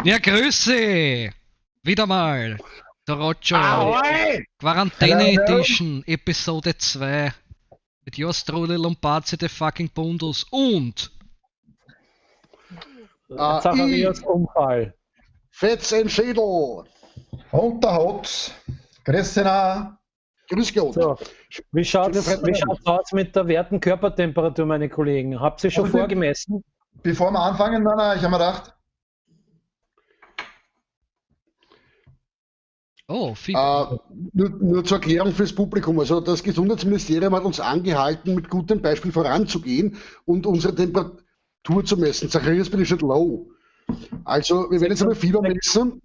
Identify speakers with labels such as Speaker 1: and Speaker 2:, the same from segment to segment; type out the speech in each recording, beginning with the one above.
Speaker 1: Ja, Grüße! Wieder mal. Der Roger.
Speaker 2: Ahoi!
Speaker 1: Quarantäne
Speaker 2: Hello, hello.
Speaker 1: Edition, Episode 2. Mit yours truly, Lombardi, the fucking Bundus und
Speaker 3: Zacharias Unfall.
Speaker 2: Fetz ein Schädel.
Speaker 4: Und der Hotz. Grüß dich auch.
Speaker 2: Grüß Gott.
Speaker 3: So, wie schaut's,
Speaker 2: Schöne
Speaker 3: wie schaut's aus mit der werten Körpertemperatur, meine Kollegen? Habt ihr schon
Speaker 4: Aber die-
Speaker 3: vorgemessen?
Speaker 4: Bevor wir anfangen, nein, nein, ich habe mir gedacht,
Speaker 1: oh, viel.
Speaker 2: Nur zur Erklärung fürs Publikum. Also das Gesundheitsministerium hat uns angehalten, mit gutem Beispiel voranzugehen und unsere Temperatur zu messen. Zacharias bin ich schon low. Also wir werden jetzt einmal Fieber messen,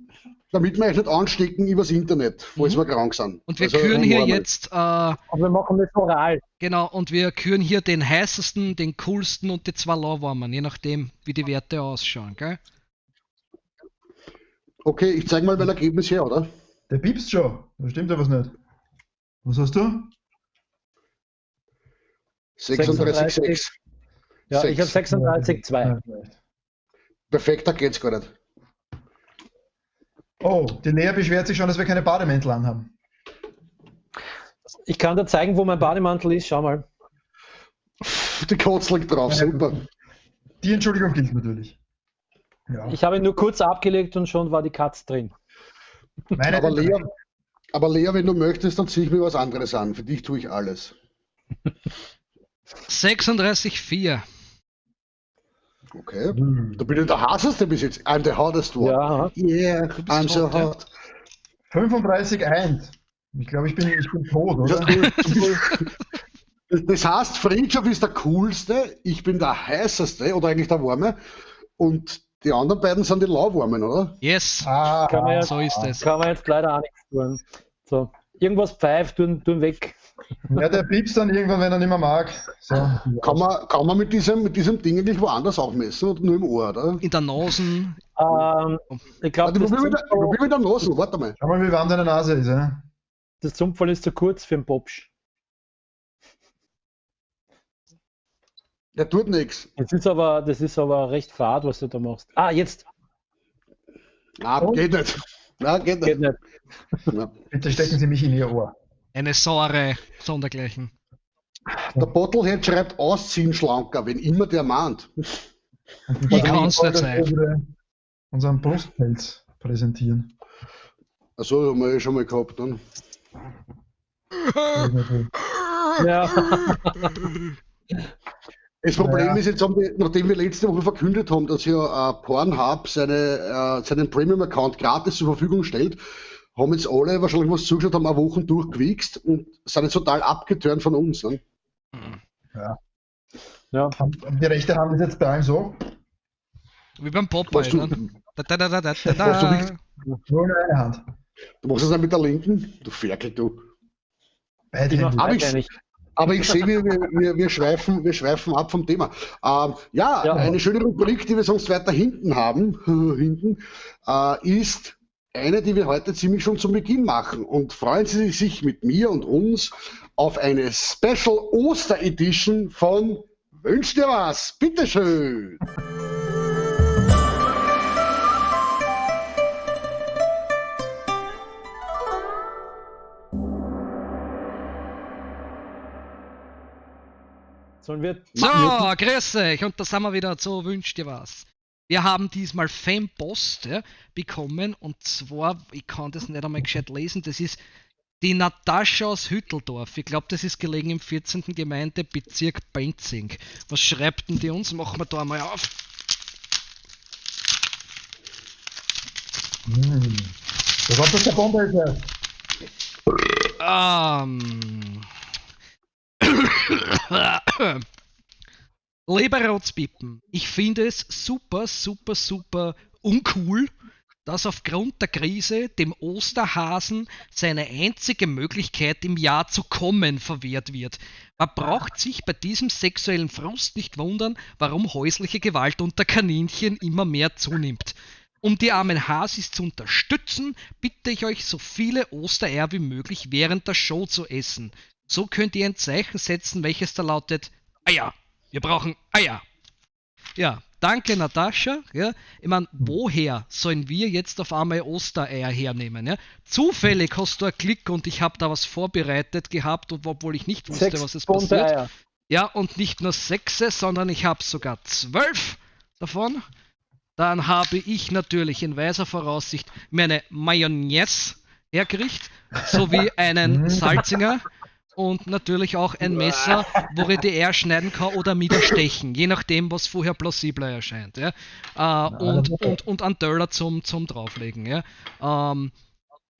Speaker 2: damit wir euch nicht anstecken übers Internet, falls wir krank sind.
Speaker 1: Und wir
Speaker 2: Also,
Speaker 1: küren hier
Speaker 2: normal.
Speaker 1: jetzt,
Speaker 3: Und wir machen das oral.
Speaker 1: genau, und wir küren hier den heißesten, den coolsten und die zwei lauwarmen, je nachdem, wie die Werte ausschauen, gell?
Speaker 2: Okay, ich zeige mal mein Ergebnis her, oder?
Speaker 4: Der piepst schon. Da stimmt ja was nicht. Was hast du?
Speaker 2: 36,6.
Speaker 3: Ja, ich habe
Speaker 2: Sechs.
Speaker 3: 36,2.
Speaker 4: Ja, vielleicht.
Speaker 2: Perfekter geht's gar nicht.
Speaker 4: Oh, die Lea beschwert sich schon, dass wir keine Bademäntel anhaben.
Speaker 3: Ich kann dir zeigen, wo mein Bademantel ist. Schau mal.
Speaker 2: Die Kotz liegt drauf, super.
Speaker 4: Die Entschuldigung gilt natürlich. Ja.
Speaker 3: Ich habe ihn nur kurz abgelegt und schon war die Katze drin.
Speaker 4: Meine
Speaker 2: Aber Lea, wenn du möchtest, dann ziehe ich mir was anderes an. Für dich tue ich alles.
Speaker 1: 36,4.
Speaker 2: Okay.
Speaker 4: Hm.
Speaker 2: Da bin ich der heißeste bis jetzt. I'm the hottest one.
Speaker 3: Ja,
Speaker 2: Yeah,
Speaker 1: bist
Speaker 2: I'm so
Speaker 1: hot, ja.
Speaker 2: hot.
Speaker 4: 35,1. Ich glaube, ich bin tot,
Speaker 2: Das,
Speaker 4: oder?
Speaker 2: das heißt, Friedhof ist der coolste, ich bin der heißeste oder eigentlich der warme und die anderen beiden sind die lauwarmen, oder?
Speaker 1: Yes,
Speaker 4: Ah,
Speaker 3: kann man ja,
Speaker 1: so ist es.
Speaker 3: kann man jetzt leider auch nichts tun. So, irgendwas pfeift, tun weg.
Speaker 4: Ja, der piepst dann irgendwann, wenn er nicht mehr mag. So.
Speaker 2: Kann man mit diesem Ding eigentlich woanders auch messen und nur im Ohr, oder?
Speaker 1: In der Nase.
Speaker 3: Ich glaube,
Speaker 2: Warte,
Speaker 3: das,
Speaker 2: probier mit der,
Speaker 3: Zupferl-
Speaker 2: probier mit der Nase, warte mal.
Speaker 4: Schau mal, wie warm deine Nase ist. Ja?
Speaker 3: das Zumpferl ist zu kurz für den Popsch.
Speaker 2: Der tut nichts.
Speaker 3: Das ist aber recht fad, was du da machst. Ah, jetzt
Speaker 2: Ah, geht nicht. Nein, geht
Speaker 3: geht
Speaker 2: nicht.
Speaker 3: nicht.
Speaker 2: Ja.
Speaker 4: Bitte stecken Sie mich in Ihr Ohr.
Speaker 1: Eine Sauerei, sondergleichen.
Speaker 2: Der Bottlehead schreibt ausziehen, Schlanker, wenn immer der mahnt.
Speaker 1: Ich kann's nicht sein.
Speaker 4: Unseren Brustpelz präsentieren.
Speaker 2: Achso, haben wir eh schon mal gehabt. Ne?
Speaker 3: Ja.
Speaker 2: Das Problem
Speaker 4: Ja.
Speaker 2: ist jetzt, nachdem wir letzte Woche verkündet haben, dass ja Pornhub seinen Premium-Account gratis zur Verfügung stellt, haben jetzt alle wahrscheinlich, was zugeschaut haben, eine Woche durchgewichst und sind jetzt total abgeturnt von uns. Ne?
Speaker 1: Hm.
Speaker 3: Ja.
Speaker 4: Die rechte Hand ist jetzt bei allen so.
Speaker 1: Wie beim
Speaker 2: Was
Speaker 1: Popeye,
Speaker 2: du,
Speaker 1: ne? Da, da, da, da, da,
Speaker 2: Was du
Speaker 1: da.
Speaker 2: wichst.
Speaker 4: Nur eine Hand.
Speaker 2: Du machst das dann mit der linken? Du Ferkel, du.
Speaker 4: Beide
Speaker 3: Ich mach
Speaker 4: Hände.
Speaker 2: Aber
Speaker 3: beide
Speaker 2: ich-
Speaker 3: eigentlich.
Speaker 2: Aber ich sehe, wir schweifen ab vom Thema. Ja,
Speaker 3: Ja.
Speaker 2: eine schöne Rubrik, die wir sonst weiter hinten haben, hinten, ist eine, die wir heute ziemlich schon zum Beginn machen. Und freuen Sie sich mit mir und uns auf eine Special Oster Edition von Wünsch dir was. Bitteschön.
Speaker 3: Sollen wir.
Speaker 1: So, grüß euch und da sind wir wieder zu Wünsch dir was. Wir haben diesmal Fanpost, ja, bekommen und zwar, ich kann das nicht einmal gescheit lesen, das ist die Natascha aus Hütteldorf. Ich glaube, das ist gelegen im 14. Gemeindebezirk Penzing. Was schreibt denn die uns? Machen wir da einmal auf.
Speaker 4: Hm. Da kommt das der Bombe ist ja.
Speaker 1: Lieber Rotzpippen, ich finde es super, super, super uncool, dass aufgrund der Krise dem Osterhasen seine einzige Möglichkeit im Jahr zu kommen verwehrt wird. Man braucht sich bei diesem sexuellen Frust nicht wundern, warum häusliche Gewalt unter Kaninchen immer mehr zunimmt. Um die armen Hasis zu unterstützen, bitte ich euch, so viele Ostereier wie möglich während der Show zu essen. So könnt ihr ein Zeichen setzen, welches da lautet: Eier. Wir brauchen Eier. Ja, danke Natascha. Ja, ich meine, woher sollen wir jetzt auf einmal Ostereier hernehmen? Ja? Zufällig hast du einen Klick und ich habe da was vorbereitet gehabt, und obwohl ich nicht wusste,
Speaker 3: 6
Speaker 1: was es
Speaker 3: bunte
Speaker 1: passiert.
Speaker 3: Eier.
Speaker 1: Ja, und nicht nur 6, sondern ich habe sogar 12 davon. Dann habe ich natürlich in weiser Voraussicht meine Mayonnaise hergerichtet, sowie einen Salzinger und natürlich auch ein Messer, wo ich die Eier schneiden kann oder niederstechen, je nachdem, was vorher plausibler erscheint. Ja. Und einen Teller zum drauflegen. Ja.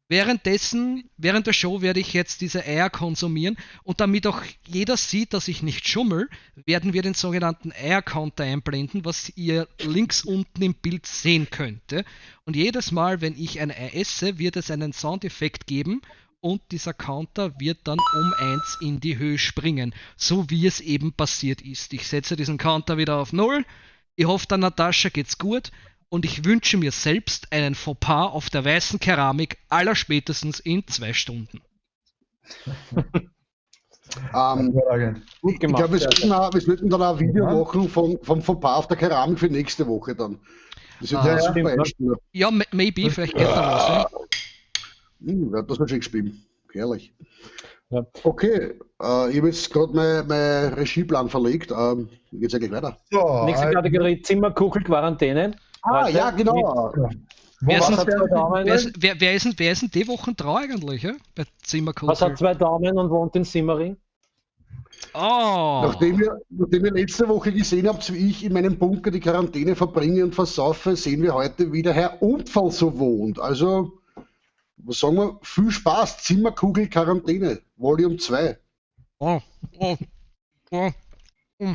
Speaker 1: Während der Show werde ich jetzt diese Eier konsumieren und damit auch jeder sieht, dass ich nicht schummel, werden wir den sogenannten Eiercounter einblenden, was ihr links unten im Bild sehen könnt. Ja. Und jedes Mal, wenn ich ein Ei esse, wird es einen Soundeffekt geben und dieser Counter wird dann um 1 in die Höhe springen, so wie es eben passiert ist. Ich setze diesen Counter wieder auf 0. Ich hoffe, der Natascha geht's gut. Und ich wünsche mir selbst einen Fauxpas auf der weißen Keramik allerspätestens in 2 Stunden.
Speaker 3: Gut
Speaker 2: Ich
Speaker 3: gemacht,
Speaker 2: glaube, wir
Speaker 3: ja.
Speaker 2: sollten dann auch ein Video
Speaker 4: Ja.
Speaker 2: machen vom Fauxpas auf der Keramik für nächste Woche dann. Das wird ja super einspielen.
Speaker 1: Ja, maybe, vielleicht geht da was. Ja.
Speaker 2: Wer hat das mal schon gespielt? Herrlich.
Speaker 3: Ja.
Speaker 2: Okay, ich habe jetzt gerade meinen Regieplan verlegt. Wie geht's eigentlich weiter?
Speaker 4: So,
Speaker 3: Nächste Kategorie, Zimmerkuchel, Quarantäne.
Speaker 2: Ah,
Speaker 3: Heute
Speaker 2: ja, genau.
Speaker 3: mit
Speaker 1: Wer
Speaker 3: Was
Speaker 1: ist
Speaker 3: hat zwei Daumen?
Speaker 1: Wer ist denn die Woche dran eigentlich? Ja? Bei Zimmerkuchel.
Speaker 3: Was hat 2 Daumen und wohnt in Simmering?
Speaker 1: Oh.
Speaker 2: Nachdem ihr letzte Woche gesehen habt, wie ich in meinem Bunker die Quarantäne verbringe und versaufe, sehen wir heute, wie der Herr Unfall so wohnt. Also, was sagen wir? Viel Spaß, Zimmerkugel Quarantäne, Volume 2.
Speaker 1: Oh, oh, oh, oh.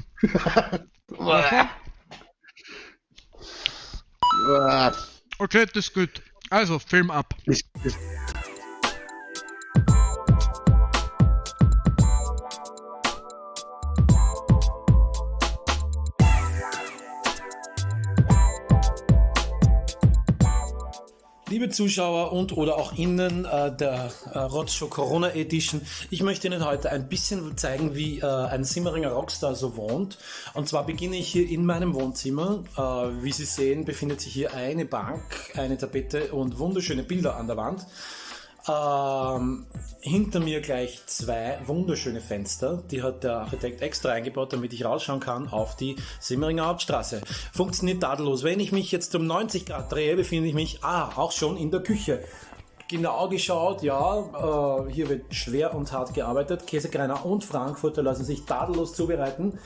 Speaker 1: Okay, das ist gut. Also, Film ab.
Speaker 5: Liebe Zuschauer und oder auch Innen der Rotzshow Corona Edition, ich möchte Ihnen heute ein bisschen zeigen, wie ein Simmeringer Rockstar so wohnt. Und zwar beginne ich hier in meinem Wohnzimmer. Wie Sie sehen, befindet sich hier eine Bank, eine Tapete und wunderschöne Bilder an der Wand. Hinter mir gleich 2 wunderschöne Fenster, die hat der Architekt extra eingebaut, damit ich rausschauen kann auf die Simmeringer Hauptstraße. Funktioniert tadellos. Wenn ich mich jetzt um 90 Grad drehe, befinde ich mich auch schon in der Küche. Genau geschaut, ja, hier wird schwer und hart gearbeitet. Käsekreiner und Frankfurter lassen sich tadellos zubereiten.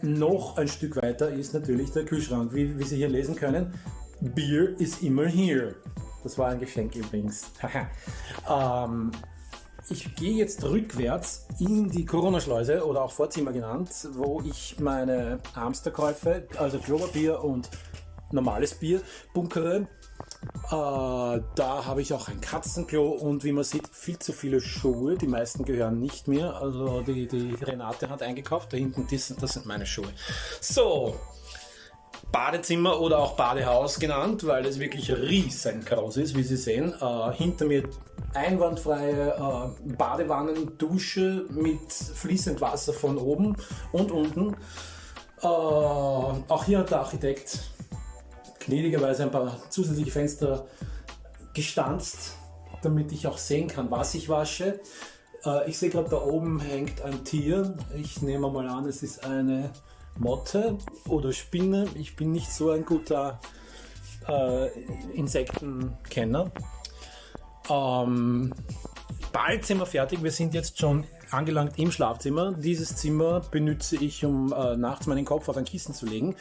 Speaker 5: Noch ein Stück weiter ist natürlich der Kühlschrank, wie Sie hier lesen können. Bier ist immer here. Das war ein Geschenk übrigens. Ich gehe jetzt rückwärts in die Corona-Schleuse oder auch Vorzimmer genannt, wo ich meine Hamsterkäufe, also Klopapier und normales Bier, bunkere. Da habe ich auch ein Katzenklo und wie man sieht, viel zu viele Schuhe. Die meisten gehören nicht mir. Also die Renate hat eingekauft. Da hinten, das sind meine Schuhe. So. Badezimmer oder auch Badehaus genannt, weil es wirklich riesengroß ist, wie Sie sehen. Hinter mir einwandfreie Badewannen, Dusche mit fließend Wasser von oben und unten. Auch hier hat der Architekt gnädigerweise ein paar zusätzliche Fenster gestanzt, damit ich auch sehen kann, was ich wasche. Ich sehe gerade, da oben hängt ein Tier. Ich nehme mal an, es ist eine Motte oder Spinne. Ich bin nicht so ein guter Insektenkenner. Bald sind wir fertig. Wir sind jetzt schon angelangt im Schlafzimmer. Dieses Zimmer benütze ich, um nachts meinen Kopf auf ein Kissen zu legen.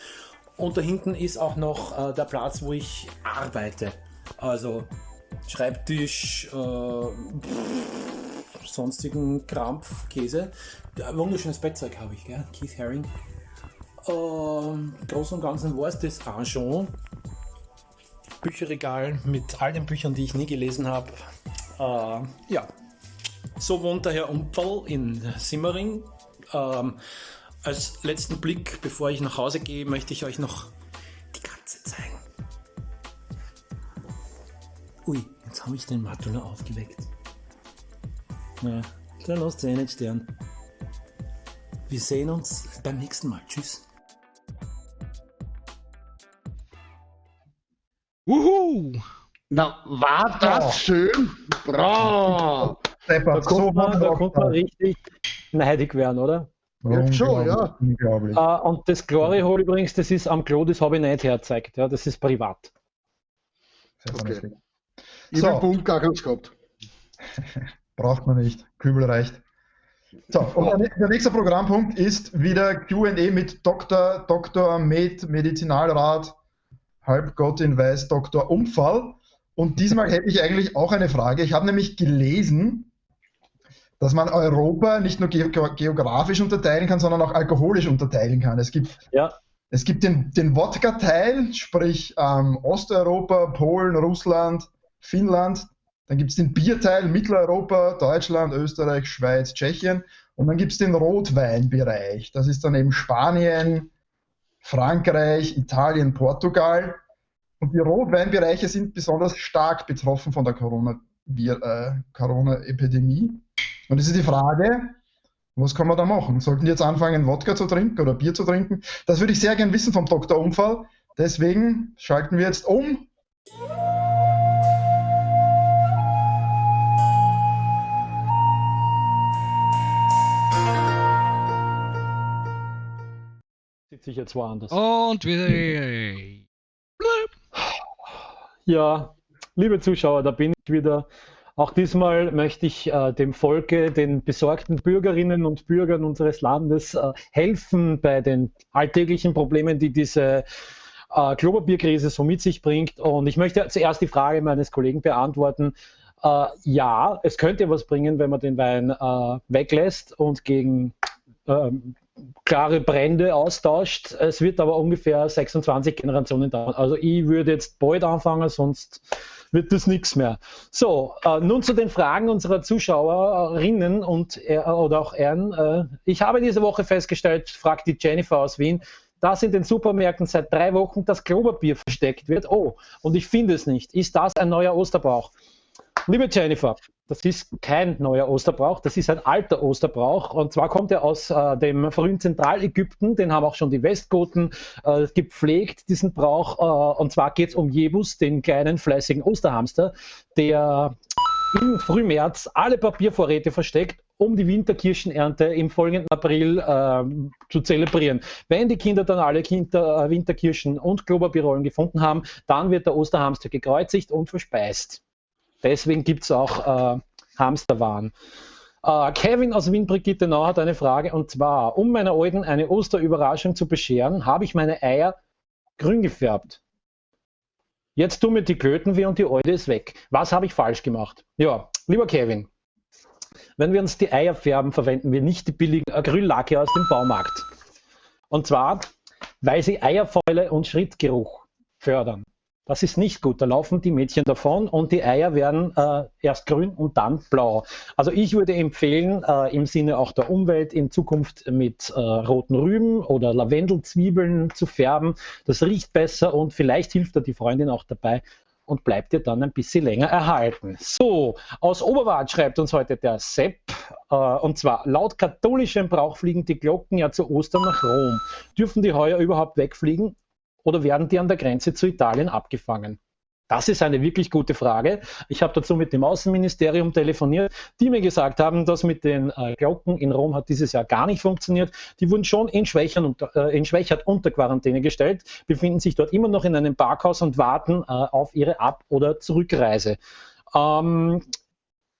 Speaker 5: Und da hinten ist auch noch der Platz, wo ich arbeite. Also Schreibtisch, sonstigen Krampf, Käse. Wunderschönes Bettzeug habe ich, gell? Keith Haring. Groß und Ganzen war es das auch schon. Bücherregal mit all den Büchern, die ich nie gelesen habe. Ja, so wohnt der Herr Umpferl in Simmering. Als letzten Blick, bevor ich nach Hause gehe, möchte ich euch noch die Katze zeigen. Ui, jetzt habe ich den Matula aufgeweckt. Ja, der lässt sich eh nicht stören. Wir sehen uns beim nächsten Mal. Tschüss.
Speaker 1: Wuhu!
Speaker 2: Na, war das schön? Bravo!
Speaker 3: Da kommt man richtig neidig werden, oder?
Speaker 2: Ja, schon, ja.
Speaker 4: Unglaublich.
Speaker 3: Und das Glory Hole übrigens, das ist am Klo, das habe ich nicht hergezeigt. Ja, das ist privat.
Speaker 2: Okay. Ich habe den Punkt gar keins gehabt.
Speaker 4: Braucht man nicht. Kübel reicht. So, und der nächste Programmpunkt ist wieder Q&A mit Dr. Dr. Med, Medizinalrat, Halbgott in Weiß, Dr. Umfall. Und diesmal hätte ich eigentlich auch eine Frage. Ich habe nämlich gelesen, dass man Europa nicht nur geografisch unterteilen kann, sondern auch alkoholisch unterteilen kann. Es gibt, es gibt den Wodka-Teil, sprich Osteuropa, Polen, Russland, Finnland. Dann gibt es den Bierteil, Mitteleuropa, Deutschland, Österreich, Schweiz, Tschechien. Und dann gibt es den Rotweinbereich. Das ist dann eben Spanien, Frankreich, Italien, Portugal. Und die Rotweinbereiche sind besonders stark betroffen von der Corona-Epidemie. Und es ist die Frage, was kann man da machen? Sollten die jetzt anfangen, Wodka zu trinken oder Bier zu trinken? Das würde ich sehr gern wissen vom Dr. Umfall. Deswegen schalten wir jetzt um.
Speaker 3: Sitze ich jetzt woanders.
Speaker 1: Und wieder.
Speaker 3: Ja, liebe Zuschauer, da bin ich wieder. Auch diesmal möchte ich dem Volke, den besorgten Bürgerinnen und Bürgern unseres Landes helfen bei den alltäglichen Problemen, die diese Klopapierkrise so mit sich bringt. Und ich möchte zuerst die Frage meines Kollegen beantworten. Ja, es könnte was bringen, wenn man den Wein weglässt und gegen klare Brände austauscht. Es wird aber ungefähr 26 Generationen dauern. Also ich würde jetzt bald anfangen, sonst wird das nichts mehr. So, nun zu den Fragen unserer Zuschauerinnen und oder auch Herren. Ich habe diese Woche festgestellt, fragt die Jennifer aus Wien, dass in den Supermärkten seit 3 Wochen das Klopapier versteckt wird. Oh, und ich finde es nicht. Ist das ein neuer Osterbrauch? Liebe Jennifer, das ist kein neuer Osterbrauch, das ist ein alter Osterbrauch. Und zwar kommt er aus dem frühen Zentralägypten, den haben auch schon die Westgoten gepflegt, diesen Brauch. Und zwar geht es um Jebus, den kleinen fleißigen Osterhamster, der im Frühmärz alle Papiervorräte versteckt, um die Winterkirschenernte im folgenden April zu zelebrieren. Wenn die Kinder dann alle Winterkirschen und Klopapierrollen gefunden haben, dann wird der Osterhamster gekreuzigt und verspeist. Deswegen gibt es auch Hamsterwahn. Kevin aus Wien-Brigittenau hat eine Frage, und zwar, um meiner Alten eine Osterüberraschung zu bescheren, habe ich meine Eier grün gefärbt. Jetzt tun mir die Klöten weh und die Alte ist weg. Was habe ich falsch gemacht? Ja, lieber Kevin, wenn wir uns die Eier färben, verwenden wir nicht die billigen Acryllacke aus dem Baumarkt. Und zwar, weil sie Eierfäule und Schrittgeruch fördern. Das ist nicht gut, da laufen die Mädchen davon und die Eier werden erst grün und dann blau. Also ich würde empfehlen, im Sinne auch der Umwelt in Zukunft mit roten Rüben oder Lavendelzwiebeln zu färben. Das riecht besser und vielleicht hilft da die Freundin auch dabei und bleibt dir dann ein bisschen länger erhalten. So, aus Oberwart schreibt uns heute der Sepp, und zwar, laut katholischem Brauch fliegen die Glocken ja zu Ostern nach Rom. Dürfen die heuer überhaupt wegfliegen? Oder werden die an der Grenze zu Italien abgefangen? Das ist eine wirklich gute Frage. Ich habe dazu mit dem Außenministerium telefoniert, die mir gesagt haben, dass mit den Glocken in Rom hat dieses Jahr gar nicht funktioniert. Die wurden schon in Schwechat unter Quarantäne gestellt, befinden sich dort immer noch in einem Parkhaus und warten auf ihre Ab- oder Zurückreise.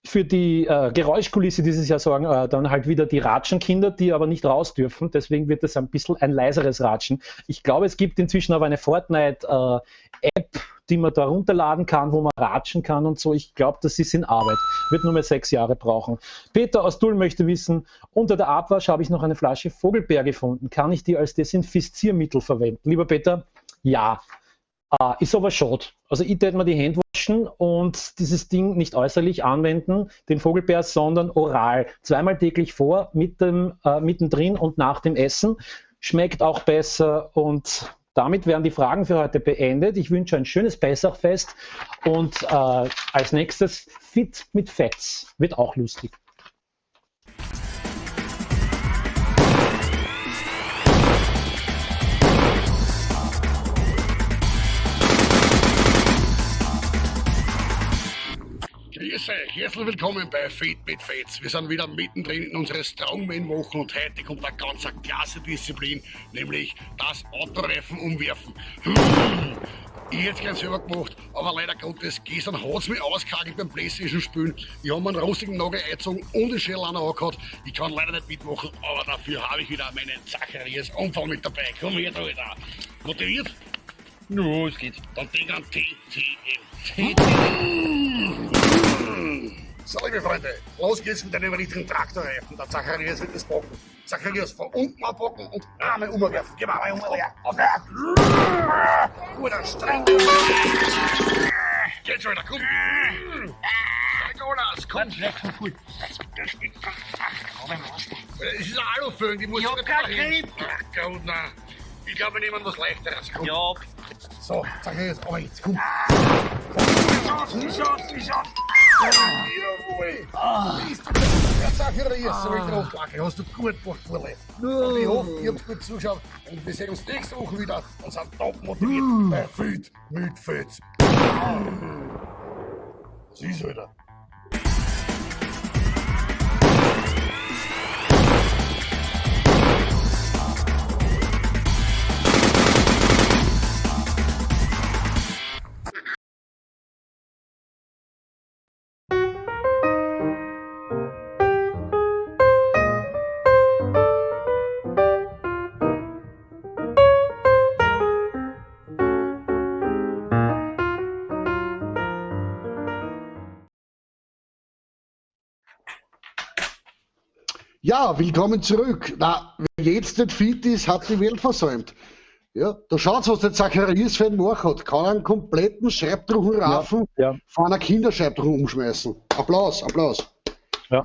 Speaker 3: Für die Geräuschkulisse dieses Jahr sorgen dann halt wieder die Ratschenkinder, die aber nicht raus dürfen. Deswegen wird es ein bisschen ein leiseres Ratschen. Ich glaube, es gibt inzwischen aber eine Fortnite-App, die man da runterladen kann, wo man ratschen kann und so. Ich glaube, das ist in Arbeit. Wird nur mehr 6 Jahre brauchen. Peter aus Tulln möchte wissen, unter der Abwasch habe ich noch eine Flasche Vogelbeer gefunden. Kann ich die als Desinfiziermittel verwenden? Lieber Peter, ja. Ist aber schade. Also ich tät mir die Hände waschen und dieses Ding nicht äußerlich anwenden, den Vogelbeer, sondern oral. 2-mal täglich vor, mittendrin und nach dem Essen. Schmeckt auch besser und damit werden die Fragen für heute beendet. Ich wünsche ein schönes Pessachfest und als nächstes Fit mit Fetz. Wird auch lustig.
Speaker 2: Herzlich willkommen bei Fit mit Fets. Wir sind wieder mittendrin in unserer Strongman-Woche und heute kommt eine ganz klasse Disziplin, nämlich das Autoreifen umwerfen. Ich hätte es gern selber gemacht, aber leider Gottes, gestern hat es mich ausgehagelt beim Playstation spielen. Ich habe mir einen rostigen Nagel eingezogen und den Schädel auch noch angehauen. Ich kann leider nicht mitmachen, aber dafür habe ich wieder meinen Zacharias Unfall mit dabei. Komm her, da, Alter. Motiviert?
Speaker 1: Ja, es geht.
Speaker 2: Dann denk an TTM. TTM. So, liebe Freunde, los geht's mit einem richtigen Traktorreifen. Der Zacharias wird das packen. Zacharias von unten abpacken und einmal umwerfen. Geh mal einmal um, auf her! Gut, dann streng. Geht schon wieder, komm. Steig komm. Es ist ein Aluföhn, die muss
Speaker 1: Ich hab
Speaker 2: nicht
Speaker 1: keinen
Speaker 2: dahin.
Speaker 1: Grip.
Speaker 2: Ach Gott, nein. Ich glaube, wir nehmen was Leichteres. Komm.
Speaker 1: Ja.
Speaker 2: So, Zacharias, aber jetzt, komm.
Speaker 1: Ich schaff's, ich schaff's.
Speaker 2: Jawohl! Der Zacharias, so wie drauflacke, hast du gut gemacht, Furle. Und ich hoffe, ihr habt gut zugeschaut und wir sehen uns nächste Woche wieder und sind top motiviert bei Fit mit Fets. Was ist, Alter? Ja, willkommen zurück. Na, wer jetzt nicht fit ist, hat die Welt versäumt. Ja, da schaut's, was der Zacharias für einen Mach hat. Kann einen kompletten Scheibtruchenraffen
Speaker 3: Ja, ja.
Speaker 2: von einer Kinderscheibtruhe umschmeißen. Applaus, Applaus.
Speaker 3: Ja,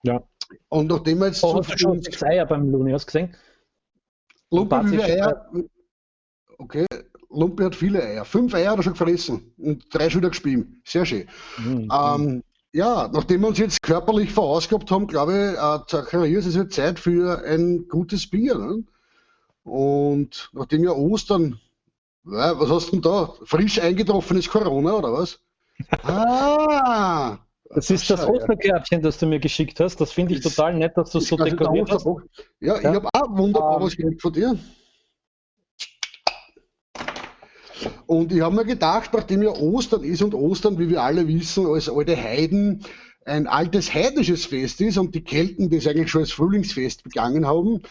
Speaker 3: ja.
Speaker 2: Und nachdem wir jetzt
Speaker 3: Oh,
Speaker 2: so
Speaker 3: hast du schon 6 Eier beim Luni, hast du gesehen?
Speaker 2: Lumpi, wie viele
Speaker 3: Sympathisch.
Speaker 2: Eier? Okay, Lumpi hat viele Eier. 5 Eier hat er schon gefressen und 3 schon wieder gespielt. Sehr schön.
Speaker 3: Mhm.
Speaker 2: Ja, nachdem wir uns jetzt körperlich verausgabt haben, glaube ich, Zacharias, es wird Zeit für ein gutes Bier. Ne? Und nachdem ja Ostern, ja, was hast du denn da? Frisch eingetroffenes Corona oder was? Ah!
Speaker 3: Das ist das
Speaker 2: Schau, ja.
Speaker 3: Osterkörbchen, das du mir geschickt hast. Das finde ich
Speaker 2: Das
Speaker 3: total nett, dass du es so
Speaker 2: ist quasi der
Speaker 3: dekoriert hast.
Speaker 2: Osterbock. Ja, ich
Speaker 3: Ja.
Speaker 2: habe auch wunderbar was gekriegt von dir. Und ich habe mir gedacht, nachdem ja Ostern ist und Ostern, wie wir alle wissen, als alte Heiden ein altes heidnisches Fest ist und die Kelten das eigentlich schon als Frühlingsfest begangen haben,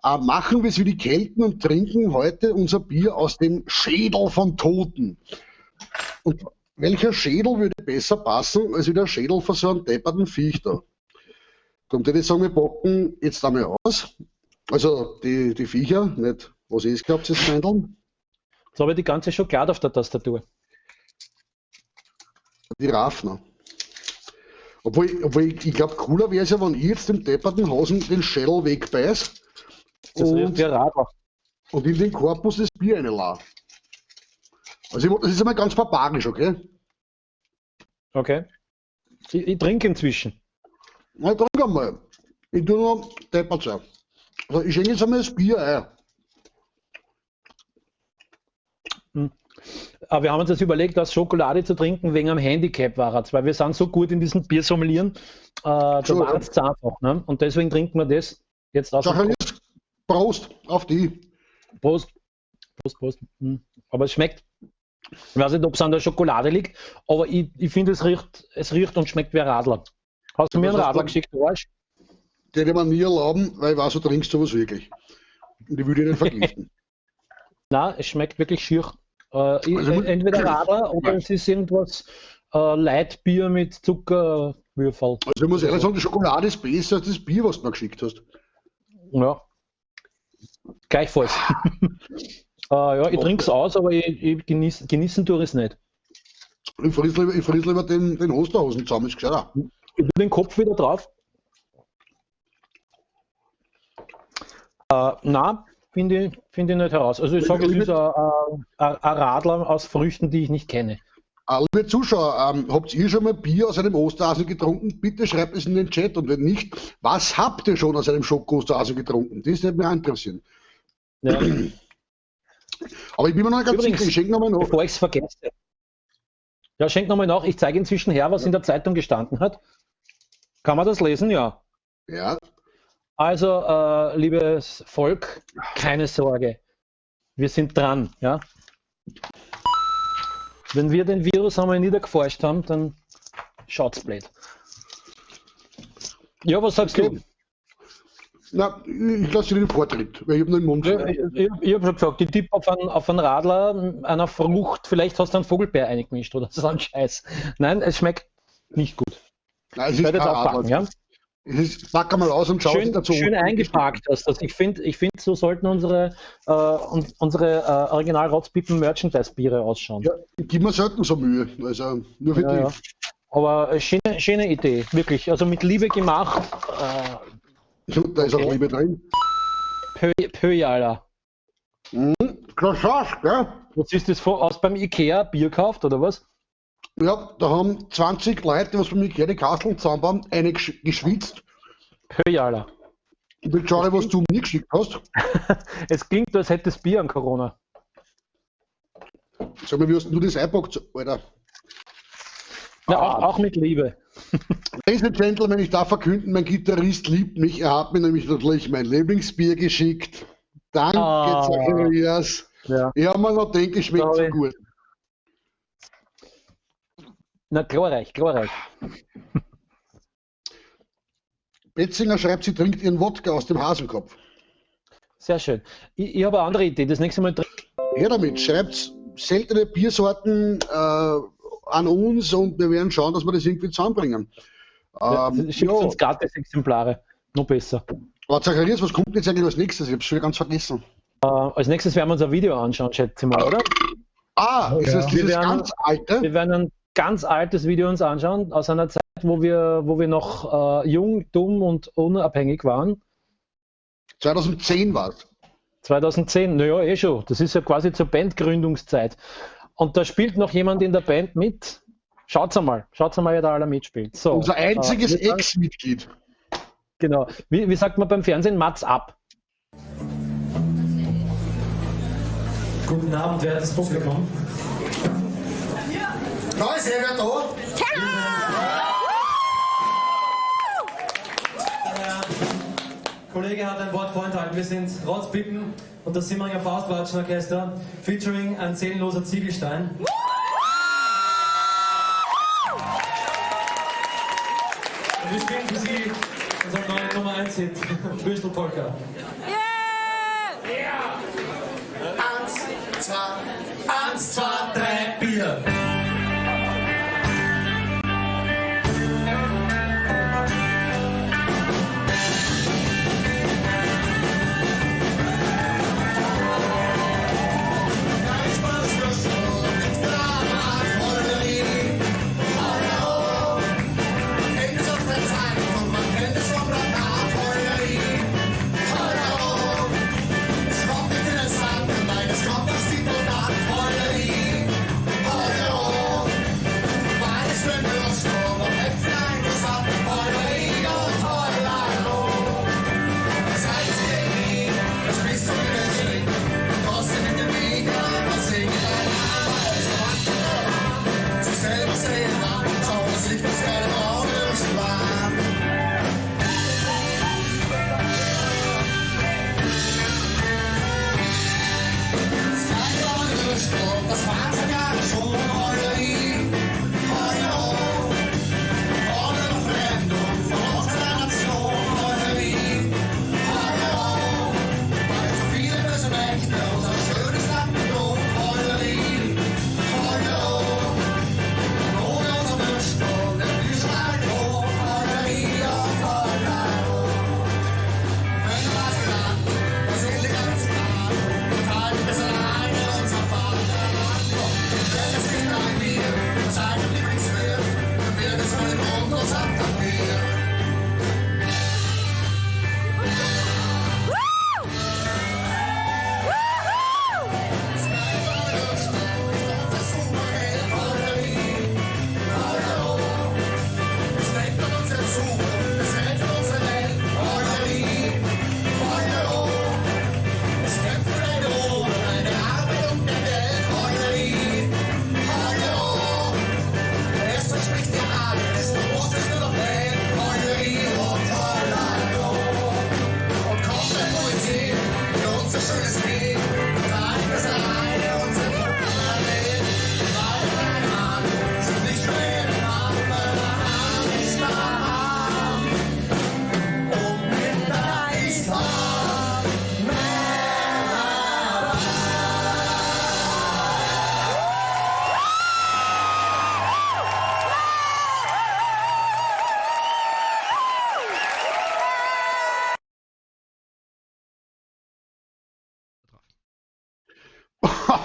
Speaker 2: machen wir es wie die Kelten und trinken heute unser Bier aus dem Schädel von Toten. Und welcher Schädel würde besser passen, als wie der Schädel von so einem depperten Viech da? Darum würde ich sagen, wir packen jetzt einmal aus. Also die Viecher, nicht was ihr gehabt, das Meindeln.
Speaker 3: Jetzt habe ich die ganze Schokolade auf der Tastatur.
Speaker 2: Die Raffner. Obwohl ich glaub, cooler wär's ja, wenn ich jetzt dem depperten Hasen den Schädel wegbeiß
Speaker 3: Das riecht wie ein Radler.
Speaker 2: und in den Korpus das Bier reinlasse. Also das ist einmal ganz barbarisch, okay?
Speaker 3: Okay. Ich trinke inzwischen.
Speaker 2: Na, ich trinke einmal. Ich tue nur deppert sein. Also ich schenke jetzt einmal das Bier ein.
Speaker 3: Aber wir haben uns jetzt überlegt, aus Schokolade zu trinken wegen einem Handicap war es, weil wir sind so gut in diesem Biersommelieren, da
Speaker 2: Schon,
Speaker 3: war es einfach. Ne? Und deswegen trinken wir das jetzt aus dem
Speaker 2: Zacharias, Prost auf die.
Speaker 3: Prost. Prost, Prost. Aber es schmeckt. Ich weiß nicht, ob es an der Schokolade liegt, aber ich finde, es riecht und schmeckt wie ein Radler. Hast du mir einen
Speaker 2: Das hast
Speaker 3: Radler
Speaker 2: du-
Speaker 3: geschickt, du Arsch?
Speaker 2: Den hätte man nie erlauben, weil ich weiß, du trinkst sowas wirklich. Und ich würde ihn nicht vergiften.
Speaker 3: Nein, es schmeckt wirklich schier.
Speaker 2: Also muss-
Speaker 3: Entweder Radler oder es ist irgendwas Leitbier mit Zuckerwürfel.
Speaker 2: Also ich muss ehrlich sagen, die Schokolade ist besser als das Bier, was du mir geschickt hast.
Speaker 3: Ja. Gleichfalls. Ja, ich trink's aus, aber ich genießen tue ich's nicht.
Speaker 2: Ich friss lieber den Osterhasen zusammen, ist gescheiter.
Speaker 3: Ich tue den Kopf wieder drauf. Nein, finde ich nicht heraus. Also ich sage, es ist ein Radler aus Früchten, die ich nicht kenne.
Speaker 2: Liebe Zuschauer, habt ihr schon mal Bier aus einem Osterhasen getrunken? Bitte schreibt es in den Chat. Und wenn nicht, was habt ihr schon aus einem Schoko-Osterhasen getrunken? Das würde mich auch interessieren.
Speaker 3: Ja.
Speaker 2: Aber ich bin mir noch nicht ganz
Speaker 3: Übrigens,
Speaker 2: sicher, ich schenke nochmal nach.
Speaker 3: Bevor ich's vergesse. Ja, schenk nochmal nach. Ich zeige inzwischen her, was in der Zeitung gestanden hat. Kann man das lesen? Ja.
Speaker 2: Ja.
Speaker 3: Also, liebes Volk, keine Sorge. Wir sind dran, ja. Wenn wir den Virus einmal niedergeforscht haben, dann schaut's blöd. Ja, was sagst du?
Speaker 2: Na, ich lasse dir den Vortritt, weil ich habe noch den Mund
Speaker 3: voll. Ich hab schon gesagt, ich tippe auf einen Radler, einer Frucht, vielleicht hast du einen Vogelbeer eingemischt oder so ein Scheiß. Nein, es schmeckt nicht gut.
Speaker 2: Nein, es ist kein Radler.
Speaker 3: Ja?
Speaker 2: Es ist, pack mal aus und schau
Speaker 3: schön,
Speaker 2: dazu.
Speaker 3: Schön eingepackt hast das. Ich find, so sollten unsere Original-Rotzpippen-Merchandise-Biere ausschauen.
Speaker 2: Ja, ich gebe mir selten so Mühe. Also nur für
Speaker 3: ja,
Speaker 2: die.
Speaker 3: Ja. Aber schöne Idee, wirklich. Also mit Liebe gemacht.
Speaker 2: Da ist auch Liebe drin.
Speaker 3: Pöjala.
Speaker 2: Krass, gell?
Speaker 3: Was ist das aus beim Ikea Bier gekauft, oder was?
Speaker 2: Ja, da haben 20 Leute, die was beim Ikea die Kasteln zusammenbauen, eine geschwitzt.
Speaker 3: Pöjala.
Speaker 2: Und jetzt schau ich, was du mir geschickt hast.
Speaker 3: Es klingt, als hätte es Bier an Corona.
Speaker 2: Sag mal, wie hast denn du das eingepackt, Alter?
Speaker 3: Na, auch mit Liebe.
Speaker 2: Ladies and Gentlemen, ich darf verkünden, mein Gitarrist liebt mich. Er hat mir nämlich natürlich mein Lieblingsbier geschickt. Danke, Zacharias.
Speaker 3: Ja.
Speaker 2: Ich habe mir noch gedacht, es schmeckt so gut.
Speaker 3: Na, glorreich, glorreich.
Speaker 2: Betzinger schreibt, sie trinkt ihren Wodka aus dem Hasenkopf.
Speaker 3: Sehr schön. Ich habe eine andere Idee. Das nächste Mal
Speaker 2: Her damit, schreibt seltene Biersorten an uns und wir werden schauen, dass wir das irgendwie zusammenbringen.
Speaker 3: Ja, schickt uns gratis Exemplare. Noch besser.
Speaker 2: Aber Zacharias, was kommt jetzt eigentlich als nächstes? Ich habe es schon ganz vergessen.
Speaker 3: Als nächstes werden wir uns ein Video anschauen, schätze ich mal, oder?
Speaker 2: Ah, ist das dieses ganz alte?
Speaker 3: Wir werden ein ganz altes Video uns anschauen, aus einer Zeit, wo wir noch jung, dumm und unabhängig waren.
Speaker 2: 2010 war es.
Speaker 3: 2010, naja, eh schon. Das ist ja quasi zur Bandgründungszeit. Und da spielt noch jemand in der Band mit. Schaut's einmal, wer da alle mitspielt. So,
Speaker 2: unser einziges Ex-Mitglied.
Speaker 3: Genau. Wie sagt man beim Fernsehen? Mats ab.
Speaker 6: Guten Abend, wertes Publikum.
Speaker 2: Da ist er da.
Speaker 6: Der Kollege hat ein Wort vorenthalten. Wir sind Rotzpippen und das Simmeringer Faustwatschenorchester featuring ein seelenloser Ziegelstein. Und wir spielen für Sie unseren neuen Nummer 1 Hit, Würstelpolka.
Speaker 7: Yeah! 1, 2, 1, 2, 3, Bier!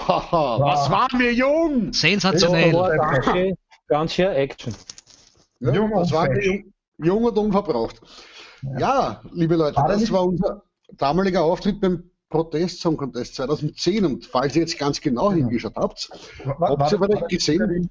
Speaker 2: Was waren wir jung?
Speaker 1: Sensationell.
Speaker 3: Da war ganz schön Action.
Speaker 2: Ja,
Speaker 4: Jung
Speaker 2: das
Speaker 4: und
Speaker 2: waren
Speaker 4: frech.
Speaker 2: wir jung und unverbraucht. Ja, liebe Leute,
Speaker 4: War
Speaker 2: das
Speaker 4: nicht-
Speaker 2: war unser damaliger Auftritt beim Protest Song Contest 2010. Und falls ihr jetzt ganz genau hingeschaut habt, habt ihr vielleicht gesehen,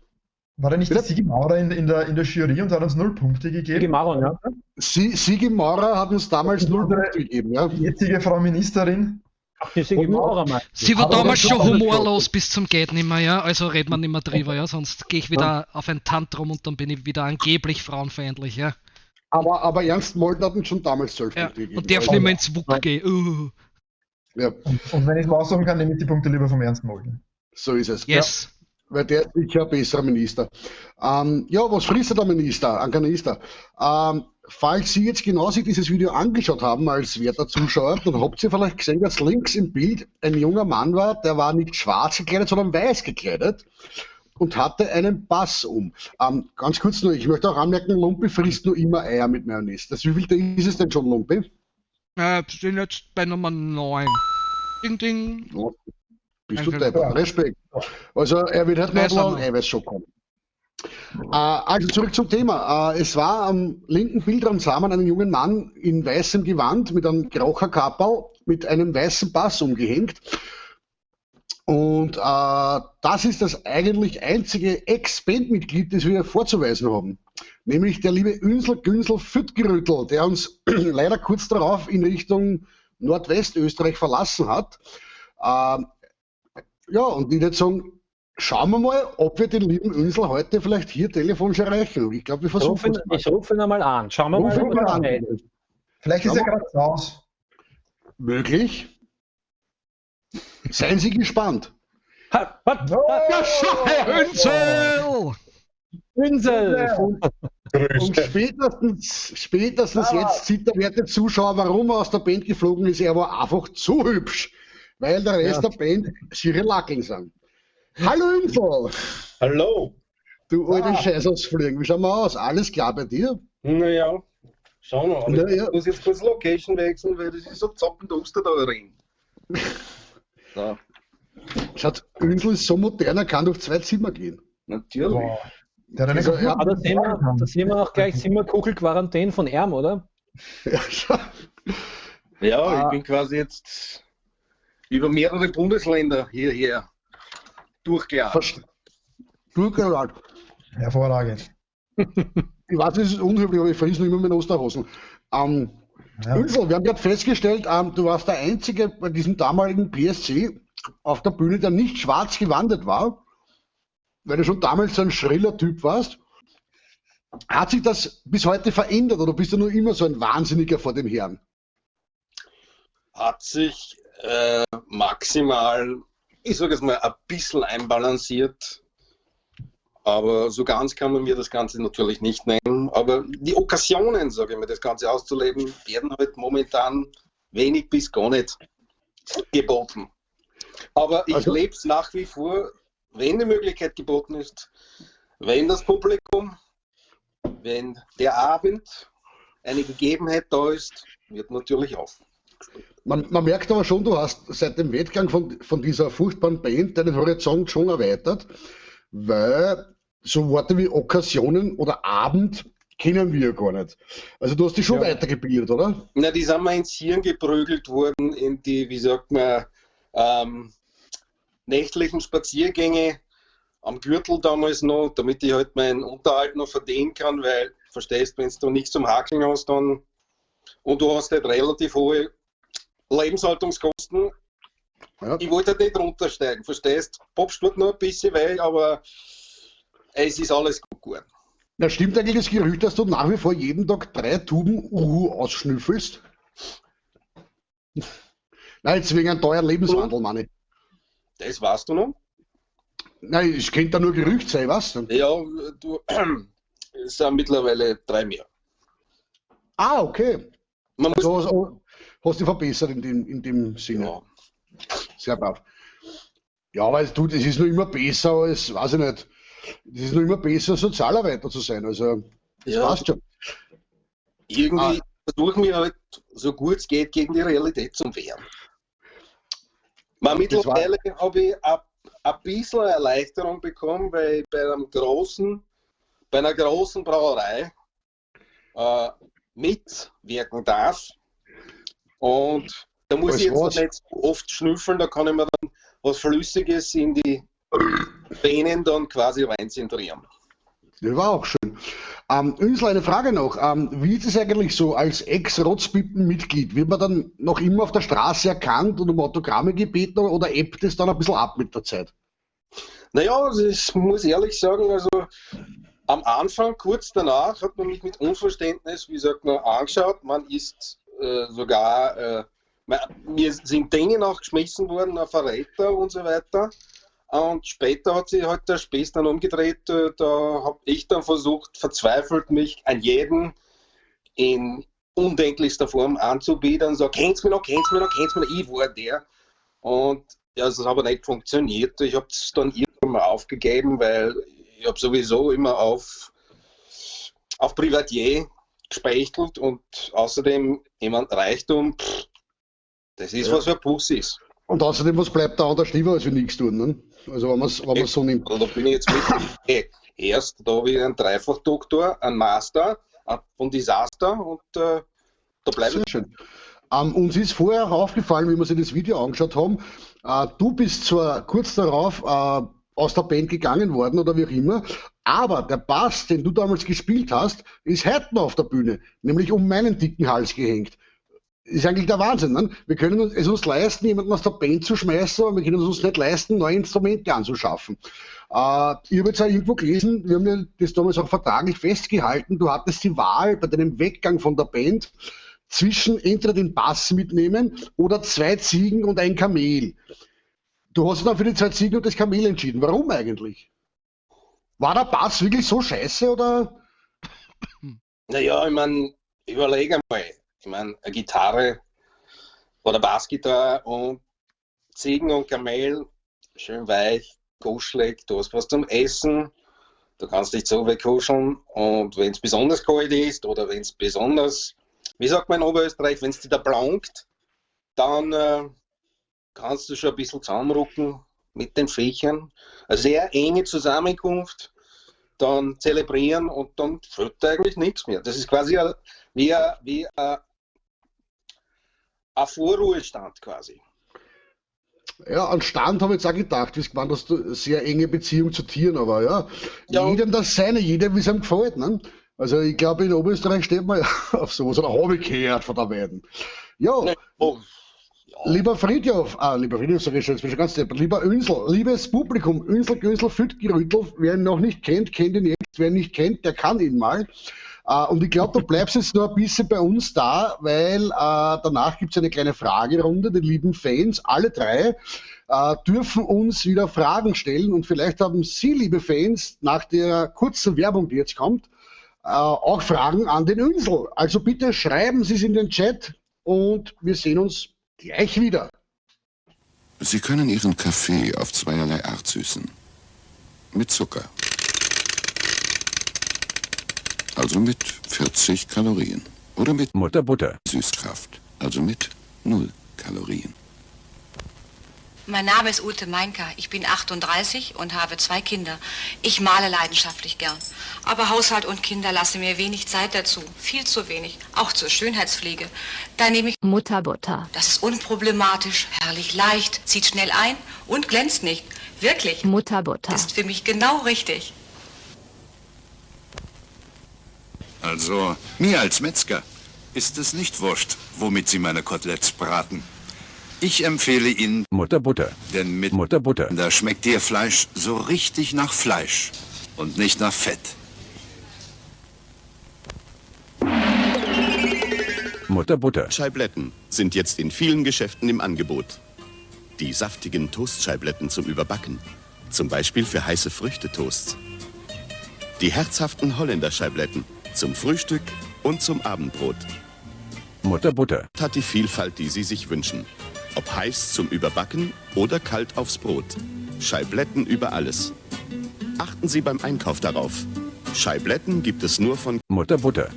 Speaker 4: War da nicht der
Speaker 2: Bitte?
Speaker 4: Sigi Maurer in der Jury und hat uns 0 Punkte gegeben?
Speaker 3: Sigi Maurer, ja.
Speaker 2: Sigi Maurer hat uns damals 0 Punkte gegeben. Ja.
Speaker 4: Die jetzige Frau Ministerin.
Speaker 3: Ach, die Sigi Maurer meinst du?
Speaker 1: Sie war
Speaker 4: Aber
Speaker 1: damals
Speaker 4: das
Speaker 1: schon
Speaker 4: war alles
Speaker 1: humorlos bis zum geht nimmer, ja. Also redet man nicht mehr drüber, ja. Sonst gehe ich wieder auf ein Tantrum und dann bin ich wieder angeblich frauenfeindlich, ja.
Speaker 2: Aber Ernst Molden hat uns schon damals 12
Speaker 1: Ja.
Speaker 2: Punkte gegeben.
Speaker 1: Und darf
Speaker 2: Also,
Speaker 1: nicht mehr ins WUK gehen.
Speaker 2: Ja,
Speaker 4: Und wenn ich es mal aussuchen kann, nehme ich die Punkte lieber vom Ernst Molden.
Speaker 2: so ist es.
Speaker 1: Yes.
Speaker 2: Ja, weil der ist sicher ein besserer Minister. Ja, was frisst der Minister? Ein Kanister. Falls Sie jetzt genau sich dieses Video angeschaut haben als werter Zuschauer, dann habt ihr vielleicht gesehen, dass links im Bild ein junger Mann war, der war nicht schwarz gekleidet, sondern weiß gekleidet und hatte einen Pass um. Ganz kurz nur, ich möchte auch anmerken, Lumpi frisst nur immer Eier mit Mayonnaise. Das wievielte ist es denn schon, Lumpi?
Speaker 1: Wir sind jetzt bei Nummer 9. Ding, ding.
Speaker 2: Ja, bist du
Speaker 1: Danke.
Speaker 2: deppert. Respekt. Also er wird halt noch ein
Speaker 1: Weiß er
Speaker 2: bisschen
Speaker 1: noch.
Speaker 2: Eiweiß kommen. Also zurück zum Thema. Es war am linken Bildrand sah man einen jungen Mann in weißem Gewand mit einem Krocherkapperl mit einem weißen Pass umgehängt. Und das ist das eigentlich einzige Ex-Bandmitglied, das wir vorzuweisen haben. Nämlich der liebe Ünsel Günsel Füttgerüttel, der uns leider kurz darauf in Richtung Nordwestösterreich verlassen hat. Ja, und ich würde sagen, schauen wir mal, ob wir den lieben Ünsel heute vielleicht hier telefonisch erreichen. Ich glaube, wir versuchen es mal.
Speaker 3: Ich rufe ihn einmal an. Schauen wir
Speaker 2: Ruf
Speaker 3: mal,
Speaker 2: ihn
Speaker 3: ob er
Speaker 2: mal an.
Speaker 3: meldet.
Speaker 4: Vielleicht ist
Speaker 2: Schauen
Speaker 4: er
Speaker 2: wir
Speaker 4: gerade zu Hause.
Speaker 2: Möglich. Seien Sie gespannt.
Speaker 3: Ha, ha, ha,
Speaker 2: Ja, schau her!
Speaker 1: Ünsel!
Speaker 3: Ünsel!
Speaker 2: Und spätestens jetzt sieht der werte Zuschauer, warum er aus der Band geflogen ist. Er war einfach zu hübsch, weil der Rest der Band schiere Lackeln sind. Hallo Ünsel!
Speaker 8: Hallo.
Speaker 2: Du alte Scheißausfliegen, wie schauen wir aus? Alles klar bei dir?
Speaker 8: Naja, schauen wir mal.
Speaker 2: Naja.
Speaker 8: Ich muss jetzt kurz Location wechseln, weil das ist so zappenduster da drin. So,
Speaker 2: Schaut, Ünsel ist so modern, er kann durch 2 Zimmer gehen.
Speaker 8: natürlich.
Speaker 4: Boah. Der hat eine
Speaker 2: Also, ja.
Speaker 3: Ah, da sehen wir auch gleich Zimmerkugel-Quarantäne von Erm, oder?
Speaker 2: Ja, schau.
Speaker 8: Ja, ich bin quasi jetzt über mehrere Bundesländer hierher durchgejagt.
Speaker 2: Durchgejagt.
Speaker 4: Hervorragend.
Speaker 2: Ich weiß, es ist unhöflich, aber ich friss noch immer meine Osterhosen.
Speaker 4: Ja.
Speaker 2: Ünsel, wir haben gerade festgestellt, du warst der Einzige bei diesem damaligen PSC auf der Bühne, der nicht schwarz gewandert war, weil du schon damals so ein schriller Typ warst. Hat sich das bis heute verändert oder bist du nur immer so ein Wahnsinniger vor dem Herrn?
Speaker 8: Hat sich maximal, ich sage jetzt mal, ein bisschen einbalanciert. Aber so ganz kann man mir das Ganze natürlich nicht nennen. Aber die Occasionen, sage ich mal, das Ganze auszuleben, werden halt momentan wenig bis gar nicht geboten. Aber ich
Speaker 2: Also-
Speaker 8: lebe es nach wie vor, wenn die Möglichkeit geboten ist, wenn das Publikum, wenn der Abend eine Gegebenheit da ist, wird natürlich auf.
Speaker 2: Man merkt aber schon, du hast seit dem Wettgang von dieser furchtbaren Band deinen Horizont schon erweitert, weil so Worte wie Okkasionen oder Abend kennen wir ja gar nicht. Also du hast dich schon weitergebildet, oder?
Speaker 8: Na, die sind mir ins Hirn geprügelt worden, in die, wie sagt man, nächtlichen Spaziergänge am Gürtel damals noch, damit ich halt meinen Unterhalt noch verdienen kann, weil, verstehst, wenn du nichts zum Hakeln hast, dann und du hast halt relativ hohe Lebenshaltungskosten.
Speaker 2: Ja.
Speaker 8: Ich wollte halt nicht runtersteigen, verstehst? Popst tut noch ein bisschen weh, aber es ist alles gut geworden.
Speaker 2: Na, stimmt eigentlich das Gerücht, dass du nach wie vor jeden Tag 3 Tuben Uhu ausschnüffelst? Nein, jetzt wegen einem teuren Lebenswandel, meine ich.
Speaker 8: Das weißt du noch?
Speaker 2: Nein, es könnte ja nur Gerücht sein, was?
Speaker 8: Ja, du, es sind mittlerweile 3 mehr.
Speaker 2: Ah, okay.
Speaker 8: Man muss
Speaker 2: Also, hast dich verbessert in dem Sinne.
Speaker 8: Ja.
Speaker 2: Sehr brav. Ja, weil du, das ist nur immer besser als, weiß ich nicht, das ist nur immer besser, Sozialarbeiter zu sein. Also, das
Speaker 8: Ja.
Speaker 2: passt schon.
Speaker 8: Irgendwie versuchen wir halt, so gut es geht, gegen die Realität zu wehren. Man,
Speaker 2: Das war
Speaker 8: mittlerweile habe ich ein ein bisschen Erleichterung bekommen, weil ich bei einer großen Brauerei mitwirken darf. Und da muss ich jetzt nicht so oft schnüffeln, da kann ich mir dann was Flüssiges in die Venen dann quasi reinzentrieren.
Speaker 2: Das war auch schön. Ünsl, eine Frage noch. Wie ist es eigentlich so als Ex-Rotzpippen-Mitglied? Wird man dann noch immer auf der Straße erkannt und um Autogramme gebeten oder ebbt es dann ein bisschen ab mit der Zeit?
Speaker 8: Naja, das muss ich ehrlich sagen, also am Anfang, kurz danach, hat man mich mit Unverständnis, wie sagt man, angeschaut. Man ist sogar, mir sind Dinge nachgeschmissen worden, ein Verräter und so weiter. Und später hat sich halt der Spieß dann umgedreht. Da habe ich dann versucht, verzweifelt mich an jeden in undenklichster Form anzubieten. So, kennt's mich noch, kennt's mich noch, kennt's mich noch. Ich war der. Und ja, das hat aber nicht funktioniert. Ich habe es dann irgendwann mal aufgegeben, weil ich habe sowieso immer auf Privatier gespechtelt und außerdem jemand Reichtum, pff, das ist ja was für Pussys.
Speaker 2: Und außerdem, was bleibt da an der Stiefel, als wir nichts tun, ne? Also wenn man es so nimmt.
Speaker 8: Also da bin ich jetzt mit. Hey, erst da habe ich einen Dreifachdoktor, einen Master von Desaster und da bleibe ich.
Speaker 2: Sehr schön. Uns ist vorher auch aufgefallen, wie wir sich das Video angeschaut haben, du bist zwar kurz darauf aus der Band gegangen worden oder wie auch immer, aber der Bass, den du damals gespielt hast, ist heute noch auf der Bühne, nämlich um meinen dicken Hals gehängt. Ist eigentlich der Wahnsinn, ne? Wir können es uns leisten, jemanden aus der Band zu schmeißen, aber wir können es uns nicht leisten, neue Instrumente anzuschaffen. Ich habe jetzt auch irgendwo gelesen, wir haben ja das damals auch vertraglich festgehalten, du hattest die Wahl bei deinem Weggang von der Band zwischen entweder den Bass mitnehmen oder 2 Ziegen und ein Kamel. Du hast dich dann für die 2 Ziegen und das Kamel entschieden. Warum eigentlich? War der Bass wirklich so scheiße, oder?
Speaker 8: Naja, ich meine, überleg einmal. Ich meine, eine Gitarre oder Bassgitarre und Ziegen und Kamel, schön weich, kuschelig, du hast was zum Essen, du kannst dich so wegkuscheln und wenn es besonders kalt ist oder wenn es besonders, wie sagt man in Oberösterreich, wenn es dich da blankt, dann kannst du schon ein bisschen zusammenrücken mit den Viechern. Eine sehr enge Zusammenkunft, dann zelebrieren und dann fehlt eigentlich nichts mehr. Das ist quasi wie ein Vorruhestand quasi.
Speaker 2: Ja, an Stand habe ich jetzt auch gedacht, wie es gemeint hast, du sehr enge Beziehung zu Tieren, aber ja, ja. Jedem das seine, jedem wie es ihm gefällt. Ne? Also ich glaube, in Oberösterreich steht man auf sowas, oder habe ich gehört von der Weiden. Ja, ne, oh. Ja. Lieber Friedhof, lieber Friedhof, sag ich schon, jetzt bin ich schon ganz deppert. Lieber Ünsl, liebes Publikum, Ünsl, Günsl, Füttgerüttel, wer ihn noch nicht kennt, kennt ihn jetzt, wer ihn nicht kennt, der kann ihn mal. Und ich glaube, du bleibst jetzt noch ein bisschen bei uns da, weil danach gibt es eine kleine Fragerunde. Die lieben Fans, alle drei, dürfen uns wieder Fragen stellen. Und vielleicht haben Sie, liebe Fans, nach der kurzen Werbung, die jetzt kommt, auch Fragen an den Ünsl. Also bitte schreiben Sie es in den Chat und wir sehen uns gleich wieder.
Speaker 9: Sie können Ihren Kaffee auf zweierlei Art süßen. Mit Zucker. Also mit 40 Kalorien. Oder mit Mutterbutter. Süßkraft. Also mit 0 Kalorien.
Speaker 10: Mein Name ist Ute Meinker. Ich bin 38 und habe 2 Kinder. Ich male leidenschaftlich gern. Aber Haushalt und Kinder lassen mir wenig Zeit dazu. Viel zu wenig. Auch zur Schönheitspflege. Da nehme ich
Speaker 11: Mutterbutter.
Speaker 10: Das ist unproblematisch, herrlich leicht, zieht schnell ein und glänzt nicht. Wirklich.
Speaker 11: Mutterbutter.
Speaker 10: Ist für mich genau richtig.
Speaker 9: Also, mir als Metzger ist es nicht wurscht, womit Sie meine Koteletts braten. Ich empfehle Ihnen Mutterbutter. Denn mit Mutterbutter, da schmeckt Ihr Fleisch so richtig nach Fleisch und nicht nach Fett. Mutterbutter.
Speaker 12: Scheibletten sind jetzt in vielen Geschäften im Angebot. Die saftigen Toastscheibletten zum Überbacken. Zum Beispiel für heiße Früchtetoasts. Die herzhaften Holländer-Scheibletten zum Frühstück und zum Abendbrot.
Speaker 9: Mutterbutter
Speaker 12: hat die Vielfalt, die Sie sich wünschen. Ob heiß zum Überbacken oder kalt aufs Brot. Scheibletten über alles. Achten Sie beim Einkauf darauf. Scheibletten gibt es nur von
Speaker 9: Mutterbutter.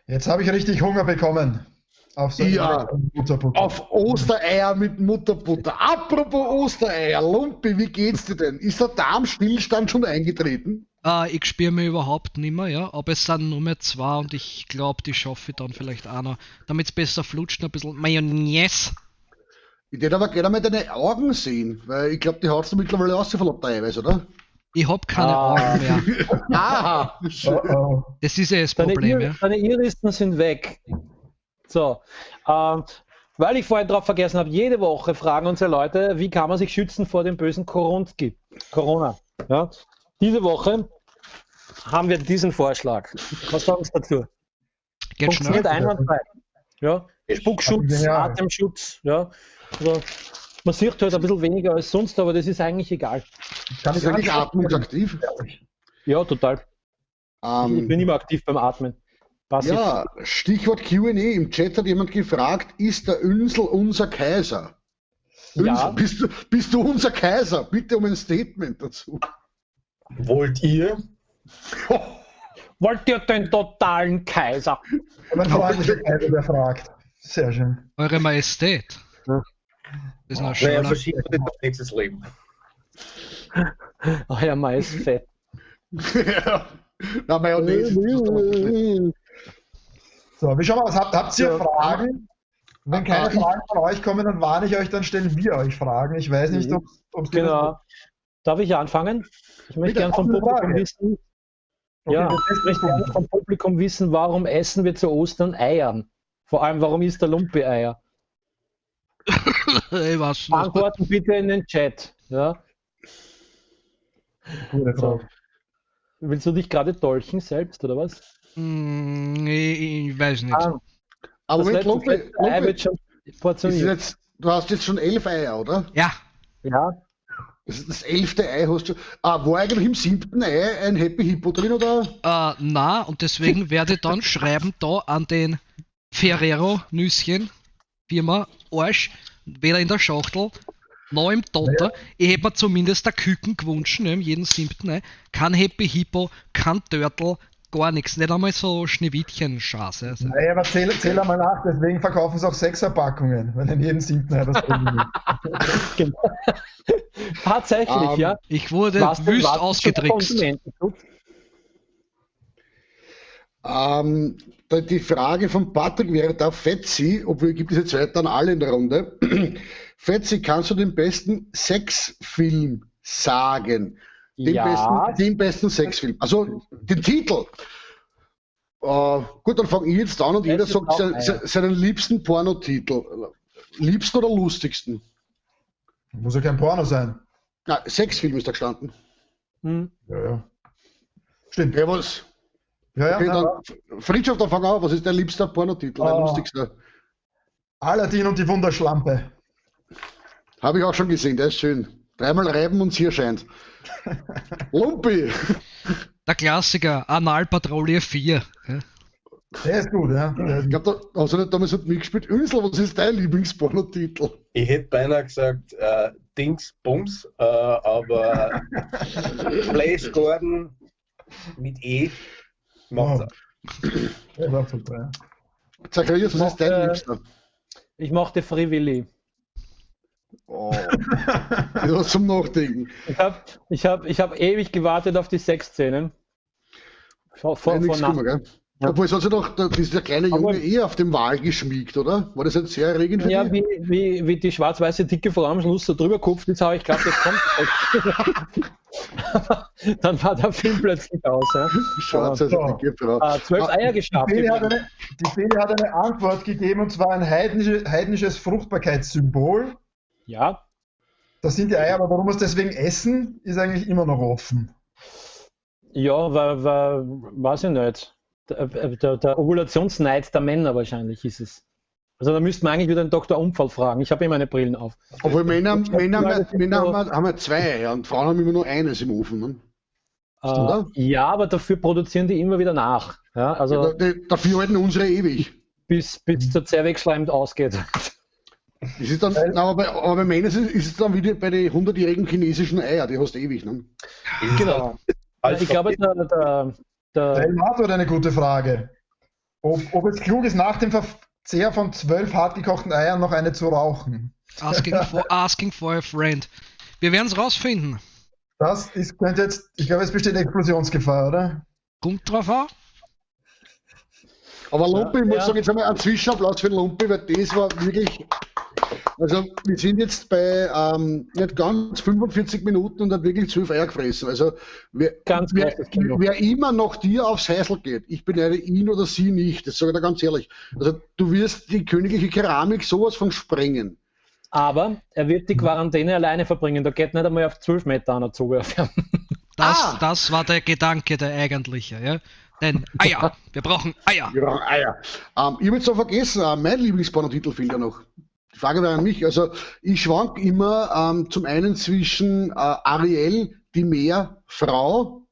Speaker 4: Jetzt habe ich richtig Hunger bekommen. Auf so
Speaker 2: Ja.
Speaker 4: Mutterbutter.
Speaker 2: Auf Ostereier mit Mutterbutter. Apropos Ostereier, Lumpi, wie geht's dir denn? Ist der Darmstillstand schon eingetreten?
Speaker 1: Ich spüre mich überhaupt nicht mehr, ja, aber es sind nur mehr zwei und ich glaube, die schaffe ich dann vielleicht auch noch. Damit es besser flutscht, noch ein bisschen Mayonnaise.
Speaker 2: Ich würde aber gerne mal deine Augen sehen, weil ich glaube, die hast du mittlerweile rausgefallen, Eiweiß, oder?
Speaker 1: Ich hab keine Augen mehr.
Speaker 2: Aha!
Speaker 4: Oh, oh.
Speaker 1: Das ist ja das
Speaker 3: Deine,
Speaker 1: Problem, ja.
Speaker 3: Deine Irissen sind weg. So, weil ich vorhin drauf vergessen habe, jede Woche fragen unsere Leute, wie kann man sich schützen vor dem bösen Koronski? Corona. Ja? Diese Woche haben wir diesen Vorschlag. Was sagen Sie dazu?
Speaker 1: Geht schnell.
Speaker 3: Funktioniert einwandfrei. Ja? Spuckschutz,
Speaker 4: Genial.
Speaker 3: Atemschutz. Ja? Also, man sieht halt ein bisschen weniger als sonst, aber das ist eigentlich egal.
Speaker 4: Kann
Speaker 2: Ist
Speaker 4: ich
Speaker 2: eigentlich atmungsaktiv?
Speaker 3: Ja, total. Ich bin immer aktiv beim Atmen. Passiv.
Speaker 2: Ja, Stichwort Q&A. Im Chat hat jemand gefragt, ist der Ünsel unser Kaiser? Ünsel,
Speaker 3: Ja.
Speaker 2: bist du unser Kaiser? Bitte um ein Statement dazu.
Speaker 8: Wollt ihr?
Speaker 3: Wollt ihr den totalen Kaiser?
Speaker 4: Mein freundlicher Kaiser, der fragt. Sehr schön.
Speaker 1: Eure Majestät.
Speaker 3: Ja.
Speaker 1: Das ist noch
Speaker 8: Naja,
Speaker 1: schöner.
Speaker 8: verschieben wir das auf nächstes Leben.
Speaker 3: Euer Majestät.
Speaker 2: Ja. Na, Mayonnaise ist das doch nicht.
Speaker 4: So, wie schauen wir aus? Habt ihr
Speaker 3: Ja.
Speaker 4: Fragen? Wenn keine
Speaker 2: Ah, ich-
Speaker 4: Fragen von euch kommen, dann warne ich euch, dann stellen wir euch Fragen. Ich weiß nicht, ob
Speaker 3: Genau. Darf ich anfangen? Ich möchte
Speaker 2: Bitte,
Speaker 3: gern vom
Speaker 4: offene
Speaker 3: Publikum
Speaker 4: Frage.
Speaker 3: wissen.
Speaker 4: Okay,
Speaker 3: Ja,
Speaker 4: wir
Speaker 3: ich
Speaker 4: testen
Speaker 3: möchte gerne
Speaker 4: das.
Speaker 3: vom Publikum wissen, warum essen wir zu Ostern Eiern? Vor allem, warum isst der Lumpi Eier?
Speaker 1: Ich weiß nicht.
Speaker 3: Antworten bitte in den Chat. Ja?
Speaker 4: Gute
Speaker 3: So.
Speaker 4: Frage.
Speaker 3: Willst du dich gerade dolchen selbst, oder was?
Speaker 1: Ich weiß nicht.
Speaker 3: Ah,
Speaker 2: Aber
Speaker 3: das
Speaker 2: Moment,
Speaker 3: letzte,
Speaker 2: Lumpi,
Speaker 3: das letzte Ei
Speaker 2: Lumpi,
Speaker 3: wird schon
Speaker 2: ist
Speaker 3: portioniert.
Speaker 2: jetzt, du hast jetzt schon 11 Eier, oder?
Speaker 1: Ja,
Speaker 3: Ja,
Speaker 2: Das ist das 11. Ei hast du. Ah, war eigentlich im 7. Ei ein Happy Hippo drin, oder?
Speaker 1: na, und deswegen werde ich dann schreiben da an den Ferrero Nüsschen Firma Arsch, weder in der Schachtel noch im Dotter. Ich hätte mir zumindest der Küken gewünscht, ne, in jedem 7. Ei. Kein Happy Hippo, kein Turtle, gar nichts. Nicht einmal so Schneewittchen-Scheiße. Also.
Speaker 4: Naja, aber zähl einmal nach, deswegen verkaufen sie auch Sechserpackungen, wenn in jedem 7. Ei was drin ist.
Speaker 3: genau. Tatsächlich, ja.
Speaker 1: Ich wurde
Speaker 3: Warst du-
Speaker 1: wüst
Speaker 3: warst du schon
Speaker 1: ausgetrickst.
Speaker 3: Konsumentenschutz?
Speaker 2: Die Frage von Patrick wäre da, Fetzi, obwohl gibt es jetzt weiter an alle in der Runde. Fetzi, kannst du den besten Sexfilm sagen? Den,
Speaker 3: Ja.
Speaker 2: besten Sexfilm. Also den Titel. Gut, dann fange ich jetzt an und
Speaker 3: Das
Speaker 2: jeder
Speaker 3: ist
Speaker 2: sagt
Speaker 3: auch einer.
Speaker 2: seinen liebsten Pornotitel. Liebsten oder lustigsten?
Speaker 4: Muss ja kein Porno sein.
Speaker 2: Na, Sexfilm ist da gestanden.
Speaker 3: Hm.
Speaker 4: Ja, ja. Stimmt.
Speaker 2: Ja, was?
Speaker 4: Ja, ja,
Speaker 2: Okay,
Speaker 4: na,
Speaker 2: dann, Friedhof, dann fang an. Was ist dein liebster Pornotitel? Dein
Speaker 4: Ah.
Speaker 2: lustigster?
Speaker 4: Aladdin und die Wunderschlampe.
Speaker 2: Habe ich auch schon gesehen, der ist schön. Dreimal reiben und hier scheint. Lumpi!
Speaker 1: Der Klassiker, Analpatrouille 4. Ja.
Speaker 4: Der ist gut, ja. Der ist
Speaker 2: Ich glaube, da hast du nicht damals nicht mitgespielt. Ünsel, was ist dein Lieblingspornotitel?
Speaker 8: Ich hätte beinahe gesagt Dings Bums, aber Flash Gordon mit E macht's
Speaker 4: Oh. Der ist auch super, ja.
Speaker 2: Zacharias, was ist dein liebster?
Speaker 3: Ich mochte Free Willy.
Speaker 2: Oh. Das ist zum Nachdenken.
Speaker 3: Ich hab ewig gewartet auf die Sexszenen. Vor, vor,
Speaker 2: Nein,
Speaker 3: vor
Speaker 2: nichts
Speaker 3: Nacht.
Speaker 2: gekommen, gell? Obwohl, es hat sich doch dieser kleine Junge eh auf dem Wal geschmiegt, oder? War das nicht sehr erregend für
Speaker 3: Ja,
Speaker 2: dich?
Speaker 3: wie die schwarz-weiße dicke Frau am Schluss so drüber kupft ist, habe ich geglaubt, das kommt. Dann war der Film plötzlich aus. Ja.
Speaker 2: Schwarz-weiße dicke Frau.
Speaker 3: 12 Eier geschafft.
Speaker 4: Die Feli hat eine Antwort gegeben, und zwar ein heidnisches Fruchtbarkeitssymbol.
Speaker 3: Ja.
Speaker 4: Das sind die Eier, aber warum wir es deswegen essen, ist eigentlich immer noch offen.
Speaker 3: Ja, weil, weiß ich nicht. Der Ovulationsneid der Männer wahrscheinlich ist es. Also da müsste man eigentlich wieder den Dr. Unfall fragen. Ich habe immer meine Brillen auf.
Speaker 2: Obwohl Männer haben ja zwei Eier und Frauen haben immer nur eines im Ofen. Ne?
Speaker 3: Ja, aber dafür produzieren die immer wieder nach. Ja, also
Speaker 2: ja, dafür halten unsere ewig.
Speaker 3: Bis der Zervixschleim ausgeht.
Speaker 2: Das ist dann, na, aber bei Männern ist es dann wieder bei den 100-jährigen chinesischen Eier, die hast du ewig. Ne?
Speaker 3: Genau. Ich glaube, der
Speaker 4: Elmar hat eine gute Frage. Ob es klug ist, nach dem Verzehr von 12 hartgekochten Eiern noch eine zu rauchen.
Speaker 1: Asking for a friend. Wir werden es rausfinden.
Speaker 4: Das ist, könnte jetzt, ich glaube, es besteht Explosionsgefahr, oder?
Speaker 1: Kommt drauf an.
Speaker 2: Aber Lumpi, ich muss sagen, jetzt haben wir einen Zwischenapplaus für den Lumpi, weil das war wirklich. Also, wir sind jetzt bei nicht ganz 45 Minuten und hat wirklich 12 Eier gefressen. Also, wer immer noch dir aufs Häusl geht, ich beneide ihn oder sie nicht, das sage ich dir ganz ehrlich. Also, du wirst die königliche Keramik sowas von sprengen.
Speaker 3: Aber er wird die Quarantäne alleine verbringen, da geht nicht einmal auf 12 Meter an der Zuge.
Speaker 1: Das war der Gedanke, der eigentliche, ja. Denn Eier, wir brauchen Eier.
Speaker 2: Wir brauchen Eier. Ich habe jetzt noch vergessen, mein Lieblingspornotitel fehlt ja noch. Die Frage wäre an mich. Also ich schwank immer zum einen zwischen Ariel, die Meerfrau,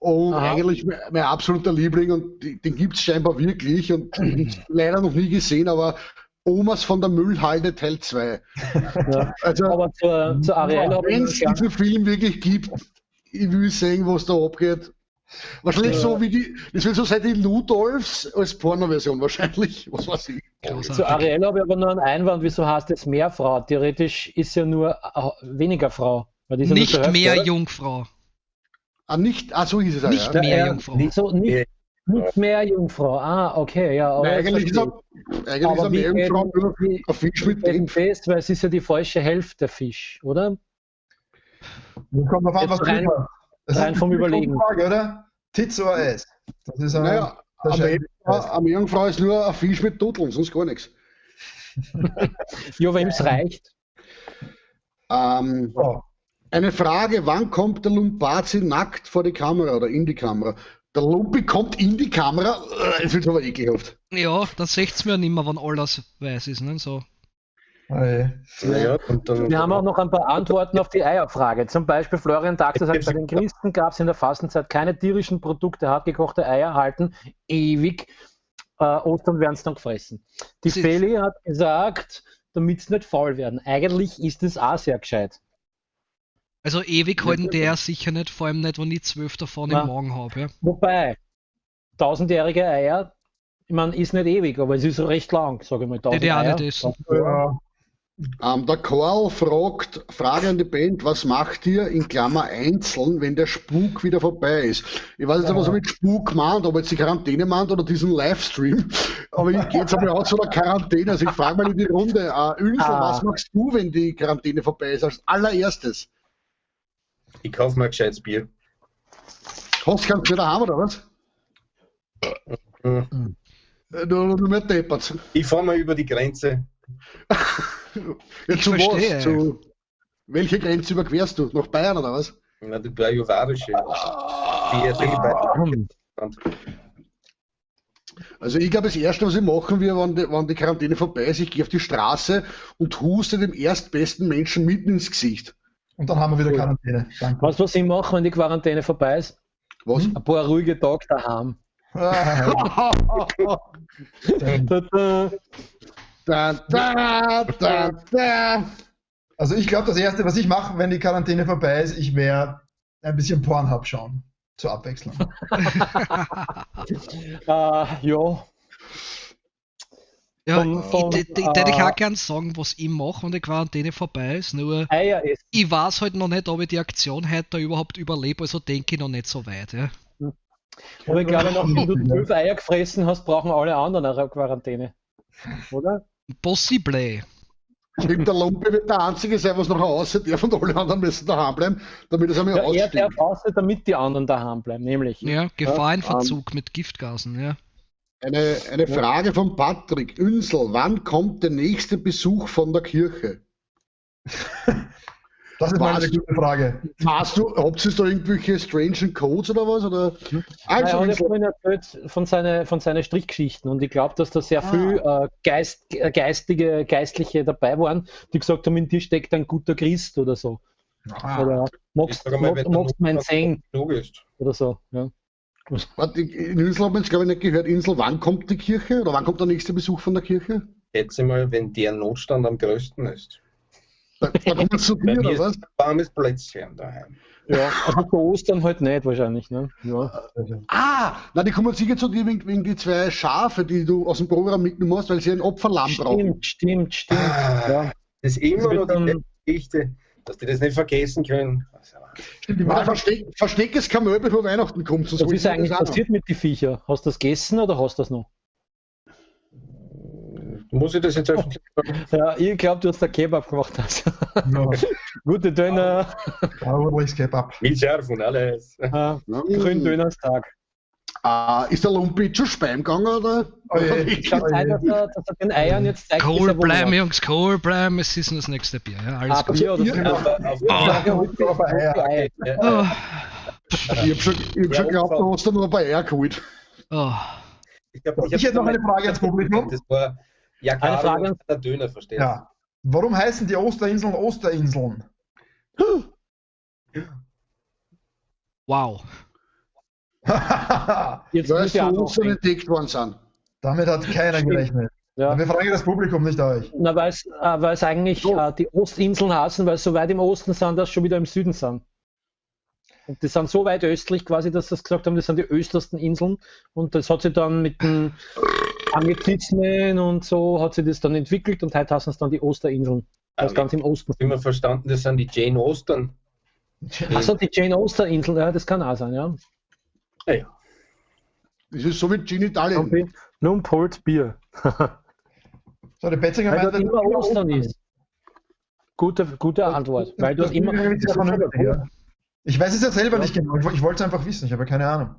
Speaker 2: und eigentlich mein absoluter Liebling, und den gibt es scheinbar wirklich und leider noch nie gesehen, aber Omas von der Müllhalde Teil 2.
Speaker 3: Ja. Also, aber zu Ariel,
Speaker 2: wenn es diesen Film wirklich gibt, ich will sehen, was da abgeht. Wahrscheinlich so wie die, das wird so sein, die Ludolfs als Porno-Version wahrscheinlich, was weiß ich.
Speaker 3: Großartig. Zu Ariel habe ich aber nur einen Einwand, wieso heißt es Meerfrau? Theoretisch ist ja nur weniger Frau. Weil die ist ja
Speaker 1: nicht
Speaker 3: nur zur Hälfte,
Speaker 1: mehr
Speaker 3: oder?
Speaker 1: Jungfrau.
Speaker 2: Ah, nicht, ah, so hieß es auch,
Speaker 1: Nicht
Speaker 2: ja.
Speaker 1: mehr Jungfrau.
Speaker 3: Wieso nicht mehr Jungfrau? Ah, okay, ja. Aber
Speaker 2: Nein, eigentlich ist er, eigentlich ist er mehr Jungfrau, nur ein Fisch mit dem.
Speaker 3: Fest, weil es ist ja die falsche Hälfte Fisch, oder?
Speaker 4: Kommt drauf an, was
Speaker 3: rein,
Speaker 4: das
Speaker 3: rein
Speaker 4: ist
Speaker 3: vom Überlegen.
Speaker 4: Frage, oder? Tits oder S? Das ist eine,
Speaker 2: naja, eine Meerjungfrau ist nur ein Fisch mit Dudeln, sonst gar nichts.
Speaker 3: Ja, wem es reicht.
Speaker 2: Eine Frage, wann kommt der Lumpazi nackt vor die Kamera oder in die Kamera? Der Lumpi kommt in die Kamera, es wird aber ekelhaft.
Speaker 1: Ja, dann seht's mir ja nicht mehr, wenn alles weiß ist, ne? So.
Speaker 8: Ja, und dann,
Speaker 3: Wir haben auch noch ein paar Antworten auf die Eierfrage. Zum Beispiel Florian Daxer sagt, bei den Christen gab es in der Fastenzeit keine tierischen Produkte, hartgekochte Eier halten ewig. Ostern werden es dann gefressen. Die Feli hat gesagt, damit es nicht faul werden. Eigentlich ist es auch sehr gescheit.
Speaker 1: Also ewig halten der sicher nicht, vor allem nicht, wenn ich 12 davon im Magen habe. Ja.
Speaker 3: Wobei, tausendjährige Eier, ich meine, ist nicht ewig, aber es ist recht lang, sage ich mal. 1000
Speaker 1: Die auch
Speaker 3: Eier.
Speaker 1: nicht essen.
Speaker 4: Ja.
Speaker 2: Der Karl fragt, Frage an die Band, was macht ihr in Klammer einzeln, wenn der Spuk wieder vorbei ist? Ich weiß nicht, was er mit Spuk meint, ob er jetzt die Quarantäne meint oder diesen Livestream, aber ich gehe jetzt einmal aus von der Quarantäne, also ich frage mal in die Runde, Ünsel, was machst du, wenn die Quarantäne vorbei ist, als allererstes?
Speaker 8: Ich kaufe mir ein gescheites Bier.
Speaker 2: Hast du keins mehr daheim, oder was?
Speaker 8: Mhm.
Speaker 2: Nur mehr deppert.
Speaker 8: Ich fahre mal über die Grenze.
Speaker 2: Ja,
Speaker 1: Ich
Speaker 2: zu
Speaker 1: verstehe.
Speaker 2: was? Zu welche Grenze überquerst du? Nach Bayern oder was?
Speaker 8: Na, die bayerische. Die
Speaker 2: Also ich glaube, das Erste, was ich machen wir, wenn die Quarantäne vorbei ist, ich gehe auf die Straße und huste dem erstbesten Menschen mitten ins Gesicht.
Speaker 4: Und dann haben wir wieder Quarantäne. Danke.
Speaker 3: Weißt du, was ich mache, wenn die Quarantäne vorbei ist?
Speaker 2: Was?
Speaker 3: Ein paar ruhige Tage daheim.
Speaker 4: Ah,
Speaker 3: Da, da.
Speaker 2: Da, da, da, da.
Speaker 4: Also ich glaube, das Erste, was ich mache, wenn die Quarantäne vorbei ist, ich werde ein bisschen Pornhub schauen. Zur Abwechslung.
Speaker 3: Ja.
Speaker 1: Ja,
Speaker 3: Von-
Speaker 1: ich hätte ich auch gern sagen, was ich mache, wenn die Quarantäne vorbei ist, nur
Speaker 3: Eier essen.
Speaker 1: ich weiß halt noch nicht, ob ich die Aktion heute da überhaupt überlebe, also denke ich noch nicht so weit. Ja.
Speaker 3: Aber ich glaube, nachdem du 12 Eier gefressen hast, brauchen alle anderen eine Quarantäne. Oder?
Speaker 1: Possible.
Speaker 2: Stimmt, der Lumpe wird der Einzige sein, was noch aussieht. Der von alle anderen müssen daheim bleiben, damit es einmal
Speaker 3: Ja, er
Speaker 2: ausstimmt.
Speaker 3: darf raus, damit die anderen daheim bleiben, nämlich.
Speaker 1: Ja, Gefahr in Verzug mit Giftgasen, ja.
Speaker 2: Eine Frage von Patrick. Ünsel, wann kommt der nächste Besuch von der Kirche?
Speaker 4: Das ist mal
Speaker 2: Was?
Speaker 4: eine gute Frage.
Speaker 2: Weißt du, habt ihr da irgendwelche strangen Codes oder was? Oder?
Speaker 3: Nein,
Speaker 2: Also,
Speaker 3: er hat ja
Speaker 2: Ünsel,
Speaker 3: vorhin erzählt von seinen Strichgeschichten und ich glaube, dass da sehr viel geistige, Geistliche dabei waren, die gesagt haben, in dir steckt ein guter Christ oder so. Oder magst,
Speaker 8: Ich sag mal, wenn der
Speaker 3: magst mein
Speaker 8: Notstand
Speaker 3: Segen
Speaker 8: genug ist.
Speaker 3: oder so. Ja.
Speaker 2: warte, in Ünsel hat man jetzt, glaube ich, nicht gehört. Insel, wann kommt die Kirche? Oder wann kommt der nächste Besuch von der Kirche?
Speaker 8: Schätze mal, wenn der Notstand am größten ist.
Speaker 2: Da kommen sie zu
Speaker 8: Bei
Speaker 2: dir,
Speaker 8: mir
Speaker 2: oder
Speaker 8: ist
Speaker 2: was?
Speaker 8: ein warmes Plätzchen daheim.
Speaker 3: Ja, also zu Ostern halt nicht wahrscheinlich. Ne? Ja.
Speaker 2: Ah, na, die kommen sicher zu dir wegen die zwei Schafe, die du aus dem Programm mitgenommen hast, weil sie ein Opferlamm brauchen.
Speaker 3: Stimmt. Ja.
Speaker 8: Das ist immer
Speaker 3: Das wird
Speaker 8: noch die
Speaker 3: dann-
Speaker 8: Geschichte, dass die das nicht vergessen können. Also,
Speaker 4: Stimmt, die
Speaker 2: Oder
Speaker 4: Wahl
Speaker 2: versteck es kein Müll, bevor Weihnachten kommt. Sonst
Speaker 3: Was
Speaker 2: holen
Speaker 3: ist
Speaker 2: sie
Speaker 3: eigentlich
Speaker 2: das auch noch.
Speaker 3: passiert mit den Viecher? Hast du das gegessen oder hast du das noch?
Speaker 8: Muss ich das jetzt öffentlich sagen?
Speaker 3: Ja, ich glaube, du hast da Kebab gemacht. Hast.
Speaker 4: Ja.
Speaker 3: Gute Döner,
Speaker 4: Bauerliches Kebab.
Speaker 8: Mit Schärf und alles.
Speaker 3: Gründönerstag.
Speaker 2: Ah, ist der Lumpi schon Speim gegangen, oder?
Speaker 4: Oh je.
Speaker 3: Kann sein, dass er den Eiern jetzt zeigt,
Speaker 1: Cool
Speaker 3: bis er
Speaker 1: bleiben,
Speaker 3: wohnt.
Speaker 1: Jungs, cool bleiben. Es ist nur das nächste Bier. Ja, alles
Speaker 3: Ah,
Speaker 1: gut.
Speaker 3: Bier oder so.
Speaker 8: Auf,
Speaker 4: Auf Eier.
Speaker 3: Ei.
Speaker 1: Oh,
Speaker 2: Ich hab schon, ich hab schon geglaubt, du hast da noch ein paar Eier geholt.
Speaker 1: oh.
Speaker 8: Ich, hab,
Speaker 4: Ich hätte noch eine Frage ans Publikum.
Speaker 8: Das war ja
Speaker 3: Eine Frage
Speaker 8: und der Döner, verstehst du?
Speaker 4: Ja. Warum heißen die Osterinseln Osterinseln?
Speaker 1: Wow.
Speaker 3: Jetzt
Speaker 2: Weil
Speaker 3: muss
Speaker 2: es
Speaker 3: ich auch
Speaker 2: zu
Speaker 3: noch
Speaker 2: Ostern
Speaker 3: denken.
Speaker 2: entdeckt worden sind.
Speaker 4: Damit hat keiner
Speaker 3: Stimmt.
Speaker 4: gerechnet.
Speaker 3: Ja.
Speaker 4: Wir fragen das Publikum, nicht euch.
Speaker 3: Na, weil es eigentlich die Ostinseln heißen, weil sie so weit im Osten sind, dass sie schon wieder im Süden sind. Und die sind so weit östlich quasi, dass sie das gesagt haben, das sind die östlichsten Inseln. Und das hat sich dann mit den Anglizismen und so hat sich das dann entwickelt und heute heißen es dann die Osterinseln. Das ganz im Osten.
Speaker 8: Immer verstanden, das sind die Jane Austen.
Speaker 3: Achso, die Jane Austen-Inseln, ja, das kann auch sein, ja.
Speaker 8: Ja.
Speaker 2: Das ist so wie Gin Italien.
Speaker 3: Lump holt Bier.
Speaker 4: So, der Betzinger
Speaker 3: Weil
Speaker 4: meint,
Speaker 3: dort immer Ostern ist. Gute Antwort. Weil dort immer.
Speaker 4: Das ist vernünftig, ja. Ich weiß es ja selber nicht genau. Ich wollte es einfach wissen, ich habe keine Ahnung.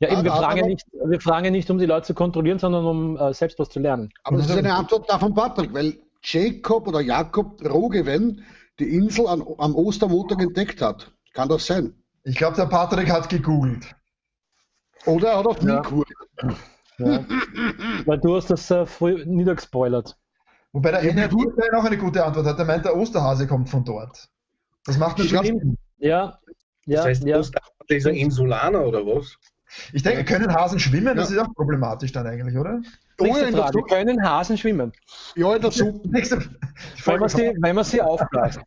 Speaker 3: Ja, eben, wir
Speaker 2: Aber-
Speaker 3: fragen nicht, wir fragen ja nicht, um die Leute zu kontrollieren, sondern um selbst was zu lernen.
Speaker 2: Aber das ist eine Antwort da von Patrick, weil Jacob oder Jakob Roggeveen die Insel am Ostermontag entdeckt hat. Kann das sein?
Speaker 4: Ich glaube, der Patrick hat gegoogelt.
Speaker 2: Oder er hat auf
Speaker 3: Ja.
Speaker 2: mich geguckt.
Speaker 3: Ja. Weil du hast das früh niedergespoilert.
Speaker 4: Wobei der NRW auch eine gute Antwort hat. Der meint, der Osterhase kommt von dort. Das macht
Speaker 2: Ich
Speaker 4: natürlich
Speaker 2: glaub-
Speaker 4: Sinn.
Speaker 3: Ja, ja,
Speaker 8: Das heißt,
Speaker 3: ja.
Speaker 8: Osterhase ist ein Insulaner oder was?
Speaker 4: Ich denke, können Hasen schwimmen? Das
Speaker 2: Ja.
Speaker 4: ist auch problematisch dann eigentlich, oder?
Speaker 2: Oh,
Speaker 3: Nächste
Speaker 2: ja, in der
Speaker 3: Frage.
Speaker 2: Suppe.
Speaker 3: Können Hasen schwimmen?
Speaker 2: Ja, in der Suppe.
Speaker 4: Nächste
Speaker 3: Wenn man sie aufbläst.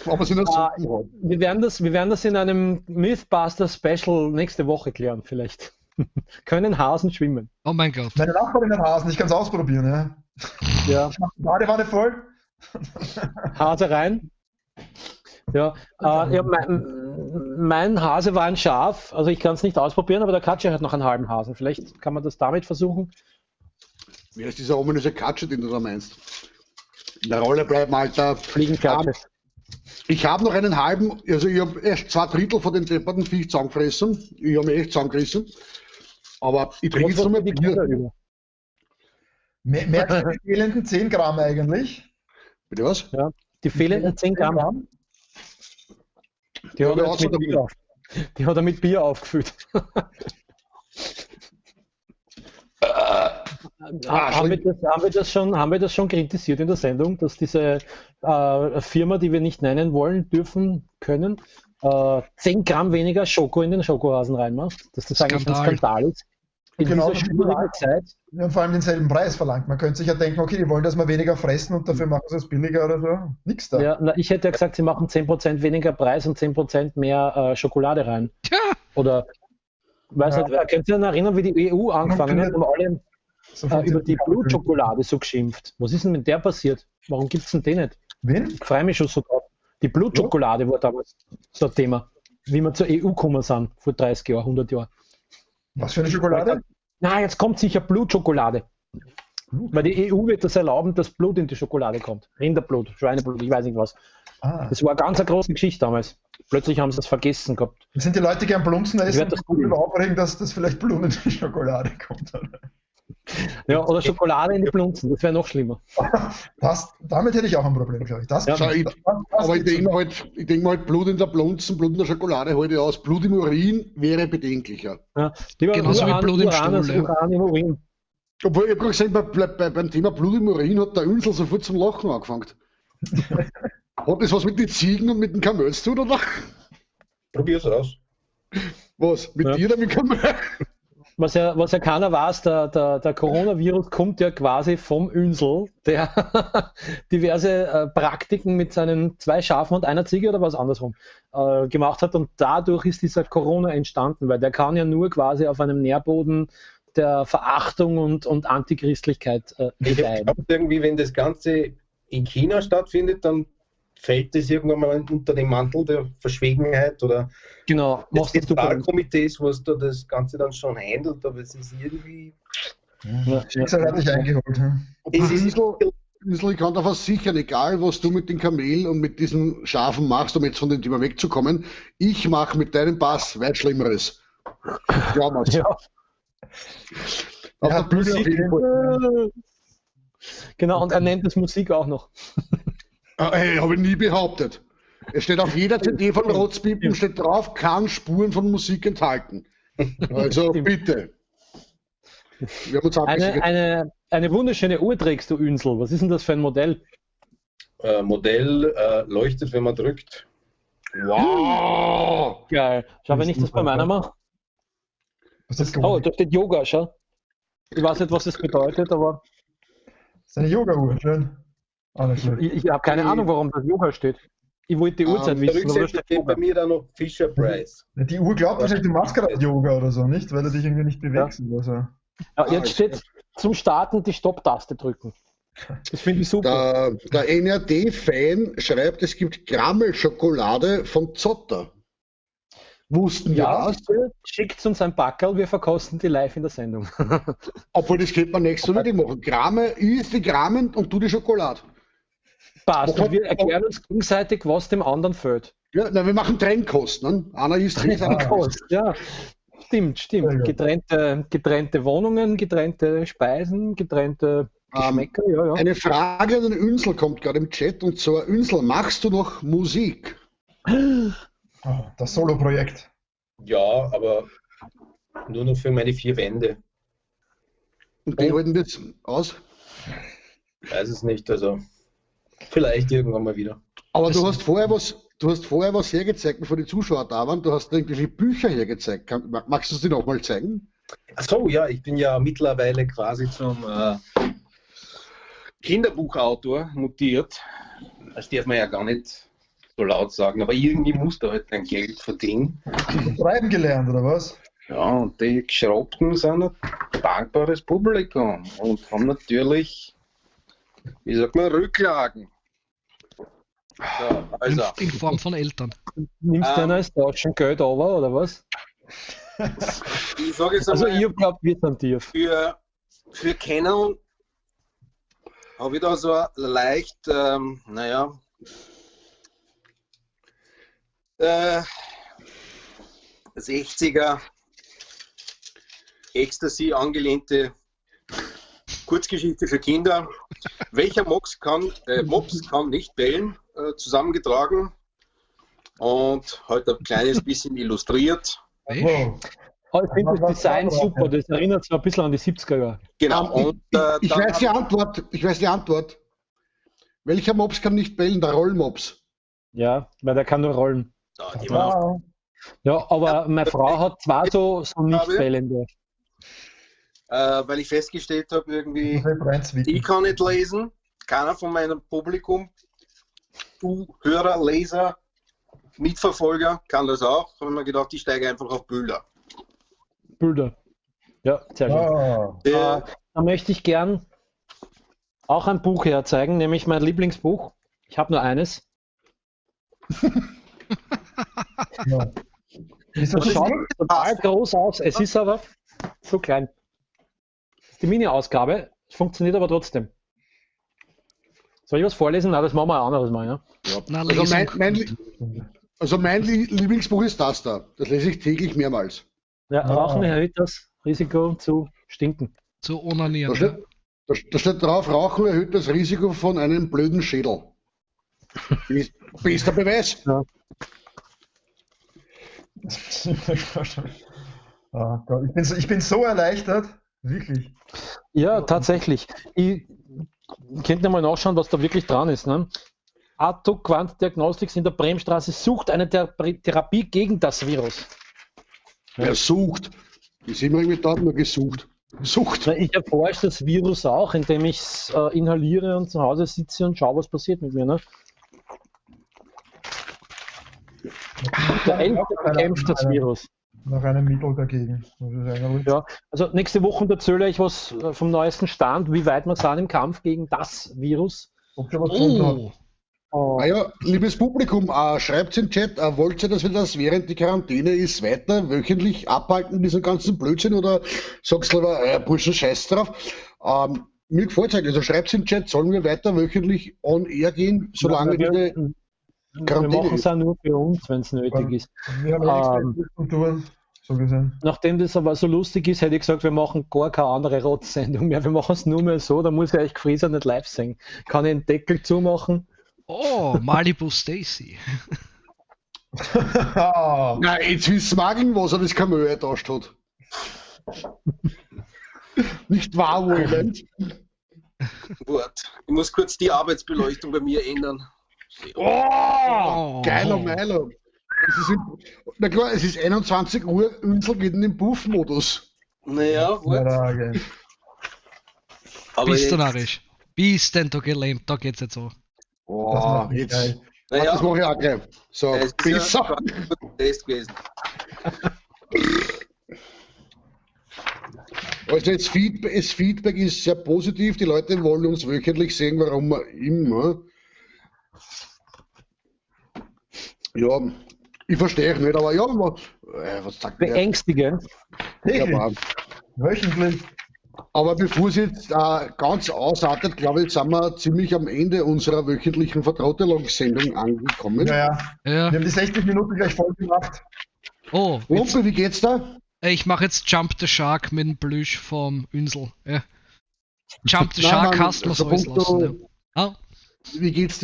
Speaker 2: Aber sie in der
Speaker 3: Ah,
Speaker 2: Suppe hat.
Speaker 3: Wir werden das in einem Mythbuster Special nächste Woche klären, vielleicht. Können Hasen schwimmen?
Speaker 1: Oh mein Gott.
Speaker 4: Meine Nachbarin hat Hasen, ich kann es ausprobieren. Ja.
Speaker 3: Ja.
Speaker 4: Ich mach die Badewanne voll.
Speaker 3: Hase rein. Ja, ja, mein Hase war ein Schaf, also ich kann es nicht ausprobieren, aber der Katsche hat noch einen halben Hasen. Vielleicht kann man das damit versuchen.
Speaker 2: Wer ist dieser ominöse Katsche, den du da meinst? In der Rolle bleiben, Alter.
Speaker 3: Fliegenklatsche.
Speaker 2: Ich habe noch einen halben, also ich habe erst 2/3 von dem depperten Viech zusammengefressen. Ich habe mich echt zusammengerissen. Aber ich trinke jetzt
Speaker 3: Was
Speaker 2: nochmal
Speaker 3: die
Speaker 2: Bier.
Speaker 3: Kinder über?
Speaker 4: Merkst du die fehlenden 10 Gramm eigentlich?
Speaker 2: Bitte was?
Speaker 3: Ja, die fehlenden 10 Gramm. Die hat
Speaker 2: Ja,
Speaker 3: er jetzt mit
Speaker 2: außer
Speaker 3: Bier auf, die hat er mit Bier aufgefüllt.
Speaker 2: Ah,
Speaker 3: Haben wir das schon kritisiert in der Sendung, dass diese Firma, die wir nicht nennen wollen, dürfen, können, 10 Gramm weniger Schoko in den Schokohasen reinmacht? Dass das eigentlich ein
Speaker 1: Skandal.
Speaker 3: Skandal ist. In
Speaker 4: Genau,
Speaker 3: dieser schwierigen Zeit.
Speaker 4: Ja, und vor allem denselben Preis verlangt. Man könnte sich ja denken, okay, die wollen, dass wir weniger fressen und dafür machen sie es billiger oder so. Nix da.
Speaker 3: Ja, na, ich hätte ja gesagt, sie machen 10% weniger Preis und 10% mehr Schokolade rein.
Speaker 1: Tja,
Speaker 3: Oder, weiß
Speaker 4: Ja.
Speaker 3: nicht, könnt ihr euch erinnern, wie die EU angefangen hat und alle
Speaker 4: So
Speaker 3: über die
Speaker 4: funktioniert
Speaker 3: Blutschokolade so geschimpft? Was ist denn mit der passiert? Warum gibt es denn die nicht?
Speaker 4: Wen?
Speaker 3: Ich freue mich schon so drauf. Die Blutschokolade war damals so ein Thema, wie wir zur EU gekommen sind, vor 30 Jahren, 100 Jahren.
Speaker 4: Was für eine Schokolade?
Speaker 3: Na, jetzt kommt sicher Blutschokolade. Weil die EU wird das erlauben, dass Blut in die Schokolade kommt. Rinderblut, Schweineblut, ich weiß nicht was.
Speaker 4: Ah.
Speaker 3: Das war eine ganz eine große Geschichte damals. Plötzlich haben sie das vergessen gehabt.
Speaker 4: Das sind die Leute, die gern Blunzen
Speaker 3: Ich
Speaker 4: essen,
Speaker 3: werd das
Speaker 4: und sich aufregen, dass das vielleicht Blut in die Schokolade kommt. Oder?
Speaker 3: Ja, oder Schokolade in die Blunzen, das wäre noch schlimmer.
Speaker 4: Das, damit hätte ich auch ein Problem, glaube ich. Das,
Speaker 3: Ja.
Speaker 2: Schau, ich,
Speaker 4: das, das
Speaker 2: aber ich
Speaker 4: geht
Speaker 2: denke mir halt, ich denk mir halt, Blut in der Blunzen, Blut in der Schokolade halte ich aus. Blut im Urin wäre bedenklicher.
Speaker 3: Ja. Lieber
Speaker 1: Genauso wie
Speaker 3: Uran,
Speaker 1: Blut im
Speaker 3: Uranus,
Speaker 1: Stuhl, ja.
Speaker 3: Uran im Urin.
Speaker 2: Obwohl, ich habe gerade gesehen, beim Thema Blut im Urin hat der Ünsel sofort zum Lachen angefangen. Hat das was mit den Ziegen und mit dem Kamel zu tun, oder?
Speaker 8: Probier's aus.
Speaker 2: Was? Mit
Speaker 3: Ja.
Speaker 2: dir oder mit Kamel?
Speaker 3: Was ja keiner weiß, der Coronavirus kommt ja quasi vom Ünsel, der diverse Praktiken mit seinen 2 Schafen und einer Ziege oder was andersrum gemacht hat, und dadurch ist dieser Corona entstanden, weil der kann ja nur quasi auf einem Nährboden der Verachtung und Antichristlichkeit gedeihen.
Speaker 8: Ich glaube irgendwie, wenn das Ganze in China stattfindet, dann fällt das irgendwann mal unter den Mantel der Verschwiegenheit oder
Speaker 3: genau,
Speaker 8: des Zentralkomitees, was da das Ganze dann schon handelt, aber es ist irgendwie...
Speaker 4: Ja, Schicksal hat dich eingeholt.
Speaker 2: Es ist, ich kann da versichern, egal was du mit den Kamelen und mit diesen Schafen machst, um jetzt von dem Thema wegzukommen, ich mache mit deinem Pass weit Schlimmeres. Glaub mir's.
Speaker 3: Ja.
Speaker 2: Auf der Bühne auf jeden Fall.
Speaker 3: Genau, und er nennt es Musik auch noch.
Speaker 2: Hey, habe ich nie behauptet. Es steht auf jeder CD von Rotzpippen, steht drauf, kann Spuren von Musik enthalten. Also bitte. Wir haben uns
Speaker 3: eine wunderschöne Uhr trägst du, Ünsel. Was ist denn das für ein Modell?
Speaker 8: Modell leuchtet, wenn man drückt.
Speaker 2: Wow!
Speaker 3: Geil. Schau, wenn ich das bei meiner mache. Oh, da steht Yoga, schau. Ich weiß nicht, was das bedeutet, aber...
Speaker 4: Das ist eine Yoga-Uhr, schön.
Speaker 3: Ich habe keine Ahnung, warum das Yoga steht. Ich wollte die Uhrzeit wissen.
Speaker 8: Aber da steht bei mir da noch Fisher Price.
Speaker 4: Die Uhr glaubt wahrscheinlich, du machst gerade Yoga oder so, nicht? Weil du dich irgendwie nicht bewegst oder so.
Speaker 3: Ja, jetzt steht zum Starten die Stopptaste drücken. Das finde ich super.
Speaker 2: Der NRD-Fan schreibt, es gibt Grammelschokolade von Zotter. Wussten wir das?
Speaker 3: Schickt uns ein Packerl, wir verkosten die live in der Sendung.
Speaker 2: Obwohl, das könnte man nächstes Mal machen. Gramme, ich ist die Grammen und du die Schokolade.
Speaker 3: Passt. Und wir erklären uns gegenseitig, was dem anderen fehlt.
Speaker 2: Ja, na, wir machen Trennkost. Ne? Einer isst
Speaker 3: Trennkost, ja. Stimmt, stimmt. Getrennte Wohnungen, getrennte Speisen, getrennte Geschmäcker. Ja, ja.
Speaker 2: Eine Frage an den Ünsel kommt gerade im Chat, und zwar: Ünsel, machst du noch Musik?
Speaker 4: Oh, das Solo-Projekt.
Speaker 8: Ja, aber nur noch für meine 4 Wände.
Speaker 2: Und die halten das aus?
Speaker 8: Ich weiß es nicht, also vielleicht irgendwann mal wieder.
Speaker 2: Aber du hast vorher was hergezeigt, bevor die Zuschauer da waren. Du hast irgendwelche Bücher hergezeigt. Magst du sie nochmal zeigen?
Speaker 8: Ach so, ja, ich bin ja mittlerweile quasi zum Kinderbuchautor mutiert. Das darf man ja gar nicht so laut sagen, aber irgendwie musst du halt dein Geld verdienen.
Speaker 4: Schreiben gelernt, oder was?
Speaker 8: Ja, und die Geschraubten sind ein dankbares Publikum und haben natürlich, wie sagt man, Rücklagen. So, also.
Speaker 1: In Form von Eltern.
Speaker 3: Nimmst du einer als Deutschen Geld over, oder was?
Speaker 8: Ich sage jetzt einmal,
Speaker 3: also ich glaube, wir sind tief.
Speaker 8: Für Canon habe ich da so ein leicht, naja, 60er Ecstasy angelehnte Kurzgeschichte für Kinder. Welcher Mops kann nicht bellen, zusammengetragen und heute ein kleines bisschen illustriert.
Speaker 3: Wow. Oh, ich finde das Design super, das erinnert so ein bisschen an die 70er Jahre.
Speaker 8: Genau. Und,
Speaker 2: ich weiß die Antwort. Ich weiß die Antwort. Welcher Mops kann nicht bellen? Der Rollmops.
Speaker 3: Ja, weil der kann nur rollen. Ja, aber meine Frau hat zwei so nicht bellende.
Speaker 8: Weil ich festgestellt habe, irgendwie, ich kann nicht lesen, keiner von meinem Publikum, Zuhörer, Leser, Mitverfolger kann das auch. Habe ich mir gedacht, ich steige einfach auf Bilder.
Speaker 3: Bilder. Ja, sehr schön.
Speaker 4: Oh.
Speaker 3: Da möchte ich gern auch ein Buch herzeigen, nämlich mein Lieblingsbuch. Ich habe nur eines.
Speaker 4: Ja.
Speaker 3: Das schaut total groß aus, es ist aber so klein. Das ist die Mini-Ausgabe, es funktioniert aber trotzdem. Soll ich was vorlesen? Nein, das machen wir ein anderes Mal. Ja?
Speaker 2: Ja. Also mein Lieblingsbuch ist das da. Das lese ich täglich mehrmals.
Speaker 3: Ja, Rauchen erhöht das Risiko zu stinken.
Speaker 1: Zu onanieren.
Speaker 2: Da steht drauf, Rauchen erhöht das Risiko von einem blöden Schädel. Bester Beweis.
Speaker 3: Ja.
Speaker 4: Oh Gott, ich bin so erleichtert, wirklich.
Speaker 3: Ja, tatsächlich. Ich könnte mal nachschauen, was da wirklich dran ist. Ne? Atto Quant Diagnostics in der Bremstraße sucht eine Therapie gegen das Virus.
Speaker 2: Ja. Er sucht. Die Simmering wird dort nur gesucht. Sucht.
Speaker 3: Na, ich erforsche das Virus auch, indem ich es inhaliere und zu Hause sitze und schaue, was passiert mit mir. Ne? Der Elfte bekämpft das Virus.
Speaker 4: Nach einem Mittel dagegen.
Speaker 3: Ja, also nächste Woche erzähle ich was vom neuesten Stand, wie weit wir sind im Kampf gegen das Virus.
Speaker 4: Ob schon was gefunden
Speaker 1: Oh,
Speaker 3: Oh.
Speaker 2: Ah ja, liebes Publikum, schreibt im Chat, wollt ihr, dass wir das während die Quarantäne ist weiter wöchentlich abhalten, diesen ganzen Blödsinn, oder sagst du lieber, Burschen, scheiß drauf. Mir gefällt es eigentlich, also schreibt im Chat, sollen wir weiter wöchentlich on air gehen, solange
Speaker 3: wir,
Speaker 2: diese
Speaker 3: wir
Speaker 2: Quarantäne
Speaker 3: machen es
Speaker 2: ist.
Speaker 3: auch nur für uns, wenn es nötig ist.
Speaker 4: Wir haben eh nichts mehr zu tun, so gesehen.
Speaker 3: Nachdem das aber so lustig ist, hätte ich gesagt, wir machen gar keine andere Rotzsendung mehr. Wir machen es nur mehr so, da muss ich euch Fräser nicht live sehen. Kann ich den Deckel zumachen?
Speaker 1: Oh, Malibu Stacy.
Speaker 2: Nein, jetzt wissen wir auch, was er das Kamel getauscht hat. Nicht wahr, Roland?
Speaker 8: Wort. Ich muss kurz die Arbeitsbeleuchtung bei mir ändern.
Speaker 2: Oh, geiler Milo. Es ist na klar, es ist 21 Uhr, Ünsel geht in den Buff-Modus.
Speaker 8: Naja, wart. Aber
Speaker 1: Bist du
Speaker 8: jetzt-
Speaker 1: narrisch? Bist denn du gelähmt? Da geht's jetzt so.
Speaker 2: Oh, jetzt.
Speaker 8: Naja.
Speaker 2: Das mache ich auch gleich. So,
Speaker 8: Es ist
Speaker 2: besser.
Speaker 8: ja ein Test gewesen.
Speaker 2: Also das Feedback, das Feedback ist sehr positiv. Die Leute wollen uns wöchentlich sehen, warum immer. Ja, ich verstehe nicht, aber ja, was sagt der?
Speaker 3: Beängstigend.
Speaker 2: Ja, aber,
Speaker 4: Wöchentlich.
Speaker 2: aber bevor es jetzt ganz ausartet, glaube ich, sind wir ziemlich am Ende unserer wöchentlichen Vertrottelungssendung angekommen.
Speaker 4: Ja, ja.
Speaker 1: Ja.
Speaker 4: Wir haben die 60 Minuten gleich voll gemacht.
Speaker 1: Oh, jetzt,
Speaker 2: Lumpe, wie geht's da?
Speaker 1: ich mache jetzt Jump the Shark mit dem Plüsch vom Ünsel. Ja. Jump the
Speaker 2: Nein,
Speaker 1: Shark
Speaker 2: nein,
Speaker 1: hast du
Speaker 2: also
Speaker 1: so alles
Speaker 2: punkto-
Speaker 1: lassen. Ja. Ah,
Speaker 2: Wie geht's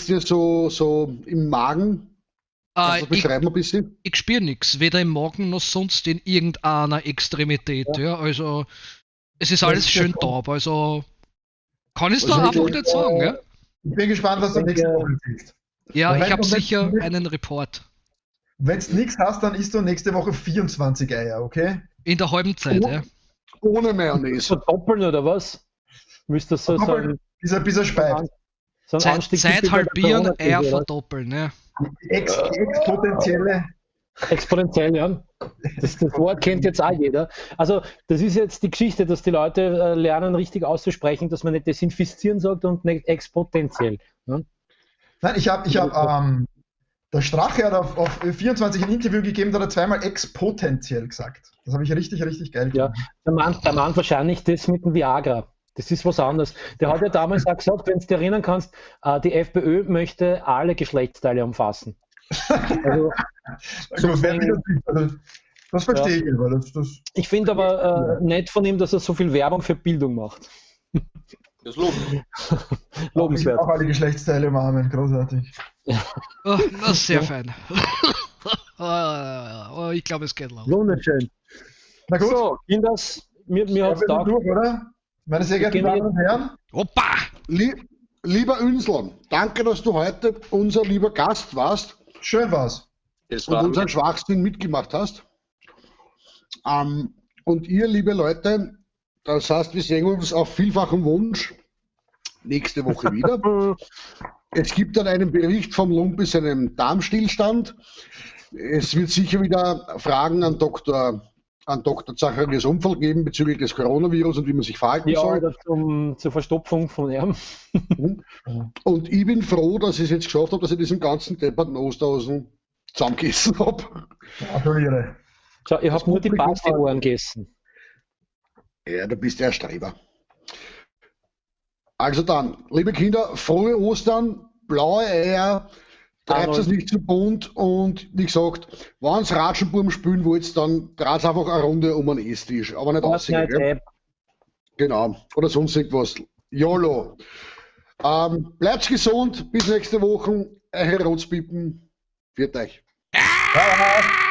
Speaker 2: dir so im Magen? Kannst du das
Speaker 1: ich,
Speaker 2: beschreiben ein bisschen?
Speaker 1: ich spüre nichts, weder im Magen noch sonst in irgendeiner Extremität. Ja. Also es ist alles
Speaker 4: ist
Speaker 1: schön
Speaker 4: ja
Speaker 1: taub. Also kann ich es
Speaker 2: Also
Speaker 1: da
Speaker 2: ich
Speaker 1: einfach
Speaker 2: denke,
Speaker 1: nicht sagen. Ja,
Speaker 4: Ich bin gespannt, was du nächste Woche siehst.
Speaker 1: ja, ich
Speaker 4: Moment,
Speaker 1: habe
Speaker 4: Moment,
Speaker 1: sicher
Speaker 4: Moment.
Speaker 1: einen Report.
Speaker 4: Wenn du nichts hast, dann isst du nächste Woche 24 Eier, okay?
Speaker 1: In der halben Zeit,
Speaker 2: Oh.
Speaker 1: ja.
Speaker 2: Ohne Mayonnaise.
Speaker 3: Verdoppeln oder was? Müsste das so, so
Speaker 4: Verdoppeln.
Speaker 3: ein,
Speaker 4: Bis er speibt.
Speaker 3: so ein
Speaker 1: Zeit,
Speaker 3: Anstieg
Speaker 1: Zeit
Speaker 3: wie bei der
Speaker 1: halbieren,
Speaker 3: Corona-Krise,
Speaker 1: Eier
Speaker 3: oder?
Speaker 1: verdoppeln. Ja.
Speaker 4: Die exponentielle.
Speaker 3: Exponentiell, ja. Das Wort kennt jetzt auch jeder. Also, das ist jetzt die Geschichte, dass die Leute lernen, richtig auszusprechen, dass man nicht desinfizieren sagt und nicht exponentiell. Ne?
Speaker 4: Nein, ich habe, der Strache hat auf 24 ein Interview gegeben, da hat er zweimal exponentiell gesagt. Das habe ich richtig, richtig geil
Speaker 3: Ja.
Speaker 4: gefunden.
Speaker 3: Der Mann wahrscheinlich das mit dem Viagra. Das ist was anderes. Der hat ja damals auch gesagt, wenn du dich erinnern kannst, die FPÖ möchte alle Geschlechtsteile umfassen. Also,
Speaker 4: Also, wer wieder sieht, also, das verstehe ich aber. Das,
Speaker 3: ich finde aber nett von ihm, dass er so viel Werbung für Bildung macht.
Speaker 8: Das Lob.
Speaker 3: Lobenswert.
Speaker 4: Auch alle Geschlechtsteile umarmen, großartig.
Speaker 1: Oh, na, sehr fein. Oh, ich glaube, es geht los.
Speaker 3: Wunderschön.
Speaker 4: Na gut,
Speaker 3: So, Kinders, mir
Speaker 4: ja,
Speaker 3: hat's
Speaker 4: wir sind
Speaker 3: taugt.
Speaker 4: durch, oder? Meine sehr geehrten
Speaker 3: gehen
Speaker 4: Damen und Herren,
Speaker 1: Opa!
Speaker 2: Lieber Ünsel, danke, dass du heute unser lieber Gast warst
Speaker 4: schön war's.
Speaker 8: Das
Speaker 2: und
Speaker 8: war
Speaker 2: unseren Schwachsinn mitgemacht hast. Und ihr, liebe Leute, das heißt, wir sehen uns auf vielfachen Wunsch nächste Woche wieder. Es gibt dann einen Bericht vom Lumpi seinem Darmstillstand. Es wird sicher wieder Fragen an Dr. Zacharias Unfall geben bezüglich des Coronavirus und wie man sich verhalten
Speaker 3: Ja,
Speaker 2: soll.
Speaker 3: oder zur Verstopfung von ihm.
Speaker 2: Und ich bin froh, dass ich es jetzt geschafft habe, dass ich diesen ganzen depperten Osterhasen zusammengegessen habe.
Speaker 4: Gratuliere.
Speaker 3: So, ich habe nur die
Speaker 2: Publikum
Speaker 3: Basti-Ohren gegessen.
Speaker 2: Ja, du bist ja ein Streber. Also dann, liebe Kinder, frohe Ostern, blaue Eier, treibt es nicht zu bunt und wie gesagt, wenn's Ratschenburm spielen wollt, dann dreht's einfach eine Runde um einen Esstisch, aber nicht aussehen, gell?
Speaker 3: Fortnite-App.
Speaker 2: Genau, oder sonst irgendwas. YOLO. Bleibt gesund, bis nächste Woche. Eure Rotzpippen. Pfiat euch.
Speaker 4: Ciao.